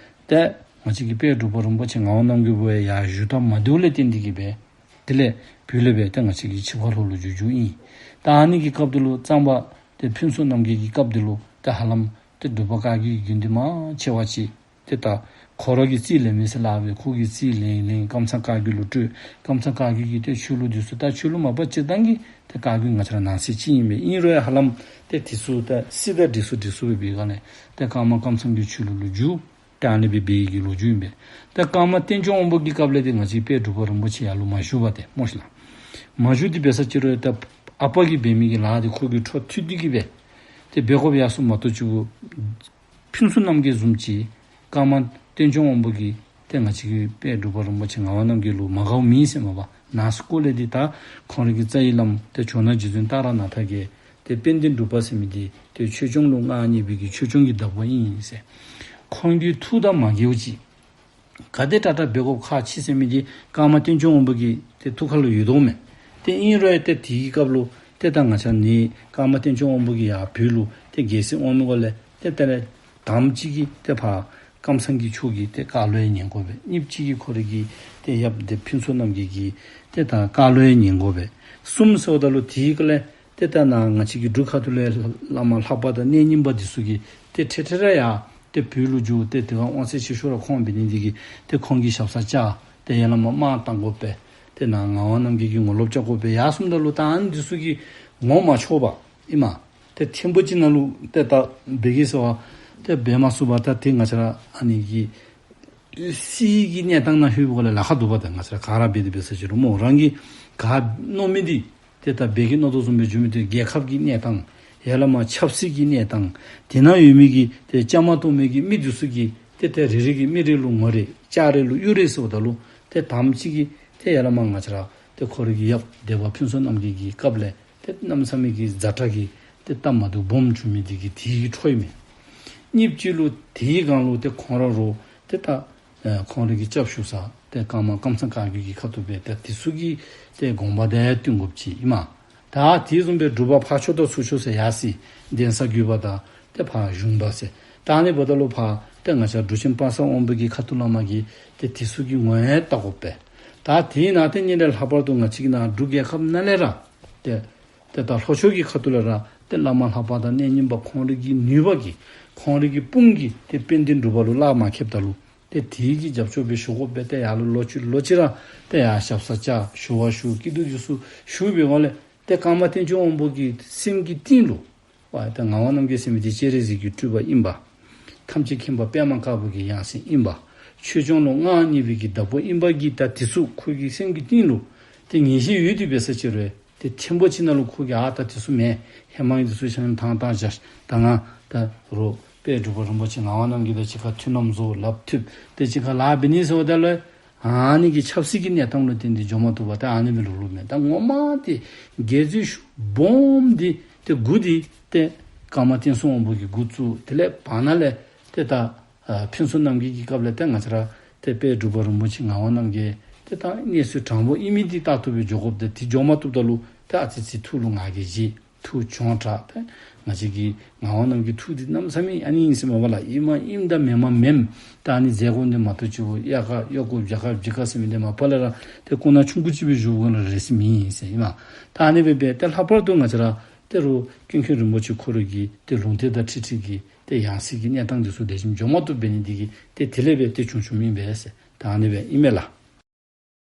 ཏེ་ང་བཅས་ཀྱི་དཔལ་འབྲུག་པ་རིན་པོ་ཆེ་ངག་དབང་རྣམ་རྒྱལ་ཡར་བཞུགས་ཐངས་མ་བདེཝ་ལས་བརྟེན་ཏེ་གིས་སྦེ་དེ་ལས་བོད་ལས་སྦེ་ཏེ་ང་བཅས་ཀྱི་ཆིབས་ཁ་ལྷོ་ལུ་བསྒྱུར་བསྒྱུརཝ་ཨིན། ད་ཨ་ནི་གི་སྐབས་དེ་ལུ་གཙང་པ་ཏེ་ཕུན་ཚོགས་རྣམ་རྒྱལ་གྱི་སྐབས་དེ་ལུ་ཏེ་ཧ་ལམ་ཏེ་འབྲུག་པ་བཀའ་བརྒྱུད་ཀྱི་དགོན་སྡེ་མང་ཆེ་བ་ཅིག་ཏེ་ད་ཁོ་ར་གིས་རྩིས་ལེན་མི་ཟེར་སླབ་པས། ཁོ་གིས་རྩིས་ལེན་ལེན་ཀམ་ཚང་བཀའ་བརྒྱུད་ལུ་སྤྲོད། ཀམ་ཚང་བཀའ་བརྒྱུད་ཀྱིས་ཏེ་ཆོས་ལུགས་འདི་ཚུ་ད་ཆོས་ལུགས་མ་པ་སྤྱིར་བཏང་གི་ཏེ་བཀའ་བརྒྱུད་ང་བཅས་ར་ནང་གསེས་ཅིག་ཨིན་པས། ཨིན་རུང་ཡང་ཧ་ལམ་ཏེ་དེ་ཚུ་ད་སྲིད་དང་འདྲེས་སུ་འདྲེས་སུ་སྦེ་འབད་སྒང་ལས་ཏེ་ཀརྨ་ཀམ་ཚང་གི་ཆོས་ལུགས་ལུ་བསྒྱུར། ཏེ་ཨ་ནི་སྦེ་འབད་བའི་གི་ལོ་རྒྱུས་ཨིན་པས། ཏེ་ཀརྨ་བསྟན་སྐྱོང་དབང་པོ་གི་སྐབས་ལས་ཏེ་ང་བཅས་དཔལ་འབྲུག་པ་རིན་པོ་ཆེ་ཡར་ལུ་མ་བཞུགས་པས་ཏེ་སྨོ་ཤིག་ལགས། མ་བཞུགས་ཏེ་འབད་ས་ཅིག་རུང་ཏེ་ཨ་པ་གིས་འབད་མི་གི་ལཱ་འདི་ཁོ་གིས་འཕྲོ་མཐུད་དེ་གིས་སྦེ་ཏེ་འབད་དགོཔ་ཡར་སོངམ་མ་གཏོགས་ཅིག་གུ་ཕུན་ཚོགས་རྣམ་རྒྱལ་བཟུམ་ཅིག་ཀརྨ་བསྟན་སྐྱོང་དབང་པོ་གིས་ཏེ་ང་བཅས་ཀྱི་དཔལ་འབྲུག་པ་རིན་པོ་ཆེ་ངག་དབང་རྣམ་རྒྱལ་ལུ་མ་དགའཝ་མེད་ཟེར་མ་པ། ནང་སྐོར་ལས་འདི་ད་ཁོང་རའི་གི་རྩ་བའི་བླམ་ཏེ་ཇོ་ནང་རྗེ་བཙུན་ཏཱ་ར་ནཱ་ཐ་གིས་ཏེ་དཔལ་ལྡན་འབྲུག་པ་ཟེར་མི་འདི་ཏེ་ཆོས་སྐྱོང་ལུ་མངའ་བརྙེས་པའི་གི་ཆོས་སྐྱོང་གི་བདག་པོ་ཨིན་ཟེར། ཁོང་གི་ཐུགས་དང་མ་འགལཝ་ཅིག་ག་དེ་དྲག་དྲག་འབད་དགོཔ་ཁག་ཆེ་ཟེར་མི་འདི་ཀརྨ་བསྟན་སྐྱོང་དབང་པོ་གི་ཏེ་ཐུགས་ཁ་ལུ་ཡོད་དོ་མས། ཏེ་ཨིན་རུང་ཡང་ཏེ་དེའི་སྐབས་ལུ་ཏེ་ད་ང་བཅས་ནི་ཀརྨ་བསྟན་སྐྱོང་དབང་པོ་གིས་ཡར་བོད་ལུ་ཏེ་རྒྱལ་སྲིད་དབང་མི་གུ་ལས་ཏེ་དེ་ལས་དང་པ་ཅིག་གིས་ཏེ་ཕར་ཀམ་ཚང་གི་ཕྱོགས་ཀྱི་ཏེ་བཀའ་སློབ་ཡང་ཉན་དགོ་པས། གཉིས་པ་ཅིག་གིས་ཁོ་རའི་གི་ཏེ་ཡབ་སྡེ་ཕུན་ཚོགས་རྣམ་རྒྱལ་གྱི་ཏེ་ད་བཀའ་སློབ་ཡང་ཉན་དགོ་པས། གསུམ་ཟེརཝ་ད་ལུ་དེའི་སྐབས་ལས་ཏེ་ད་ནཱ་ང་བཅས་ཀྱི་འབྲུག་ཁ་ཐུག་ལས་བླ་མ་ལྷ་པ་དང་གནས་རྙིང་པ་འདི་ཚུ་གིས་ཏེ་ཁྲིག་ཁྲི་ར་ཡར་ཏེ་བོད་ལུ་བསྒྱུར། ཏེ་དེ་ཁར་དབང་ཚད་ཆེ་ཤོས་ར་ཁོང་འབད་ནི་འདི་གིས་ཏེ་ཁོང་གི་ཞབས་སར་བཅར། ཏེ་ཡར་ལས་མར་དམག་བཏང་དགོ་པས། ཏེ་ནཱ་ངག་དབང་རྣམ་རྒྱལ་གྱིས་ངོ་ལོག་རྐྱབ་དགོ་པས། ཡར་སོངམ་ད་ལུ་ད་ཨ་ནི་འདི་ཚུ་གིས་ངོ་མ་ཆོད་པར་ཨིན་མས། ཏེ་ཐེངས་པོ་ཅིག་ནང་ལུ་ཏེ་ད་འབད་གེ་ཟེར་བ་ཏེ་འབད་མ་ཚུགས་པར་ད་ཏེ་ང་བཅས་ར་ཨ་ནི་གི་སྲིད་ཀྱི་གནས་སྟངས་ནང་ལྷོད་པའི་སྒང་ལས་ལཱ་ཁག་འདུག་པ། ཏེ་ང་བཅས་ར་ག་ར་འབད་དེ་འབད་ས་ཅིག་རུང་སྨོ་རང་གིས་ག་མནོ་མི་འདི་ཏེ་ད་འབད་གེ་མནོ་དོ་བཟུམ་སྦེ་འགྱོ་མི་འདི་རྒྱལ་ཁབ་ཀྱི་གནས་སྟངས་ཡར་ལས་མར་ཆབ་སྲིད་ཀྱི་གནས་སྟངས་དེ་ནང་ཡོད་མི་གི་ཏེ་བཅའ་མར་གཏོགས་མི་གི་མི་འདི་ཚུ་གིས་ཏེ་ཏེ་རེ་རེ་གིས་མི་རེ་ལུ་ངོ་རེ་ལྕགས་རེ་ལུ་གཡུ་རེ་ཟེརཝ་ད་ལུ་ཏེ་དང་པ་ཅིག་གིས་ཏེ་ཡར་ལས་མར་ང་བཅས་ར་ཏེ་ཁོ་རའི་གི་ཡབ་སྡེ་པ་ཕུན་ཚོགས་རྣམ་རྒྱལ་གྱི་སྐབས་ལས་ཏེ་གནམ་མེད་ས་མེད་ཀྱི་ཛ་དྲག་གི་ཏེ་སྟབས་མ་བདེཝ་སྦོམ་བྱུང་མི་འདི་གིས་དེའི་གི་འཕྲོ་ཨིན་མས། གཉིས་པ་ཅིག་ལུ་དེའི་སྒང་ལུ་ཏེ་ཁོང་ར་རུང་ཏེ་ད་ཨེ་ཁོང་རའི་གི་སྐྱབས་ཞུ་ས་ཏེ་ཀརྨ་ཀམ་ཚང་བཀའ་བརྒྱུད་ཀྱི་ཁ་ཐུག་སྦེ་ཏེ་དེ་ཚུ་གི་ཏེ་དགོངས་པ་དང་བསྟུན་དགོཔ་ཅིག་ཨིན་མས། ད་དེ་བཟུམ་སྦེ་འབྲུག་པ་ཕར་ཕྱོགས་དང་ཚུར་ཕྱོགས་ཟེར་ཡར་སོང་གདན་ས་བརྒྱུད་པ་དང་ཏེ་ཕར་གཞུང་པ་ཟེར། ད་ཨ་ནི་འབདཝ་ད་ལུ་ཕར་ཏེ་ང་བཅས་འབྲུག་ཆེན་དཔག་བསམ་དབང་པོ་གི་ཁ་ཐུག་ལས་མར་གྱི་ཏེ་དེ་ཚུ་གི་ངོ་ཡང་བལྟ་དགོ་པས། ད་དེའི་ནང་ཏེ་ཉིད་ལས་ལྷག་པར་དུ་ང་བཅས་ཀྱི་ནཱ་འབྲུག་རྒྱལ་ཁབ་ནང་ལས་ར་ཏེ་ཏེ་ད་ལྷོ་ཕྱོགས་ཀྱི་ཁ་ཐུག་ལས་ར་ཏེ་བླ་མ་ལྷ་པ་དང་གནས་རྙིང་པ་ཁོང་རའི་གི་ནུས་པ་གིས་ཁོང་རའི་གི་དཔུང་གིས་ཏེ་དཔལ་ལྡན་འབྲུག་པ་ལུ་གླགས་མ་ཁེལཝ་ད་ལུ་ཏེ་དེའི་གི་རྒྱབ་སྐྱོར་སྦེ་ཞུ་དགོ་པས། ཏེ་ཡར་ལུ་ལོ་གཅིག་ལོ་གཅིག་ར་ཏེ་ཡར་ཞབས་སར་བཅར་ཞུ་བ་ཞུ་སྐྱིད་སྡུག་འདི་ཚུ་ཞུ་བའི་སྒང་ལས་ཏེ་ཀརྨ་བསྟན་སྐྱོང་དབང་པོ་གི་སེམས་ཀྱི་གཏིང་ལུ་བ་ཏེ་ངག་དབང་རྣམ་རྒྱལ་ཟེར་མི་འདི་སྤྱན་རས་གཟིགས་ཀྱི་སྤྲུལ་པ་ཨིན་པ། ཐམས་ཅད་མཁྱེན་པ་པདྨ་དཀར་པོ་གི་ཡང་སྲིད་ཨིན་པ། ཆོས་སྐྱོང་ལུ་མངའ་བརྙེས་པའི་གི་བདག་པོ་ཨིན་པ་གི་ད་དེ་ཚུ་ཁོ་གི་སེམས་ཀྱི་གཏིང་ལུ་ཏེ་ངེས་ཤེས་ཡོད་དེ་འབད་ས་ཅིག་རུང་ཏེ་ཐེངས་པོ་ཅིག་ནང་ལུ་ཁོ་གིས་ཨ་ད་དེ་ཚུ་མེན། ཧེ་མ་གི་དེ་ཚུ་ཆ་མཉམ་ཐང་ཐང་བཞག། ད་ང་ད་རུང་དཔལ་འབྲུག་པ་རིན་པོ་ཆེ་ངག་དབང་རྣམ་རྒྱལ་དང་གཅིག་ཁར་མཐུན་ལམ་བཟོ་སླབ་ཐུབ། ཏེ་གཅིག་ཁར་ལཱ་འབད་ནི་ཟེརཝ་ད་ལུ་ཨ་ནི་གི་ཆབ་སྲིད་ཀྱི་གནས་སྟངས་ལུ་བརྟེན་ཏེ་འགྱོ་མ་བཏུབ་པས། ད་ཨ་ནི་སྦེ་ལུགས་ལུགས་མས། ད་ངོ་མ་ཏེ་དགེ་ཚུལ་ཤུགས་སྦོམ་འདི་ཏེ་འགོ་འདི་ཏེ་ཀརྨ་བསྟན་སྲུང་དབང་པོ་གིས་འགོ་བཙུགས། དེ་ལས་བར་ན་ལས་ཏེ་ད་ཨ་ཕུན་ཚོགས་རྣམ་རྒྱལ་གྱི་སྐབས་ལས་ཏེ་ང་བཅས་ར་ཏེ་དཔལ་འབྲུག་པ་རིན་པོ་ཆེ་ངག་དབང་རྣམ་རྒྱལ་ ཏེ་ད་གནས་ཚུལ་དྲང་པོ་ཨིན་མི་འདི་ལྟ་བཏུབ་སྦེ་འགྱོ་དགོཔ་ད་དེ་འགྱོ་མ་བཏུབ་ད་ལུ་ཏེ་ཨ་ཙི་ཅིག་ཐུགས་ལུ་ང་རྒྱལ་བཞེས། ཐུགས་གྱོང་དྲགས། ཏེ་ང་བཅས་ཀྱི་ངག་དབང་རྣམ་རྒྱལ་ཐུགས་འདི་གནམ་མེད་ས་མེད་ཨ་ནི་ཨིན་ཟེར་མས་པ་ལགས། ཨིནམ་ཨིནམ་ད་མེནམ་མེནམ། ད་ཨ་ནི་མཛད་དགོ་ནི་མ་གཏོགས་ཅིག་ཡ་ག་ཡ་གུ་བྱ་ག་བྱི་ག་ཟེར་མི་འདི་མ་པ་ལས་ར་ཏེ་སྐུ་ན་ཆུང་ཀུ་ཅིག་སྦེ་བཞུགས་དགོ་ནི་རེ་ས་མེད་ཟེར་ཨིན་མས། ད་ཨ་ནི་སྦེ་འབད་ཏེ་ལྷག་པར་དུ་ང་བཅས་ར་ཏེ་རུང་ཀུན་མཁྱེན་རིན་པོ་ཆེ་ཁོ་ར་གི་ཏེ་ལུང་བསྟན་དང་འཁྲིལ་འཁྲིལ་གྱི་ཏེ་ཡང་སྲིད་ཀྱི་གནས་སྟངས་འདི་ཚུ་ལེགས་ཤོམ་འགྱོ་མ་བཏུབ་འབད་ནི་འདི་གིས་ཏེ་དེ་ལས་འབད་ཏེ་བྱུང་བྱུངམ་ཨིན་པས་ཟེར། ད་ཨ་ནི་སྦེ་ཨིན་མས་ལགས།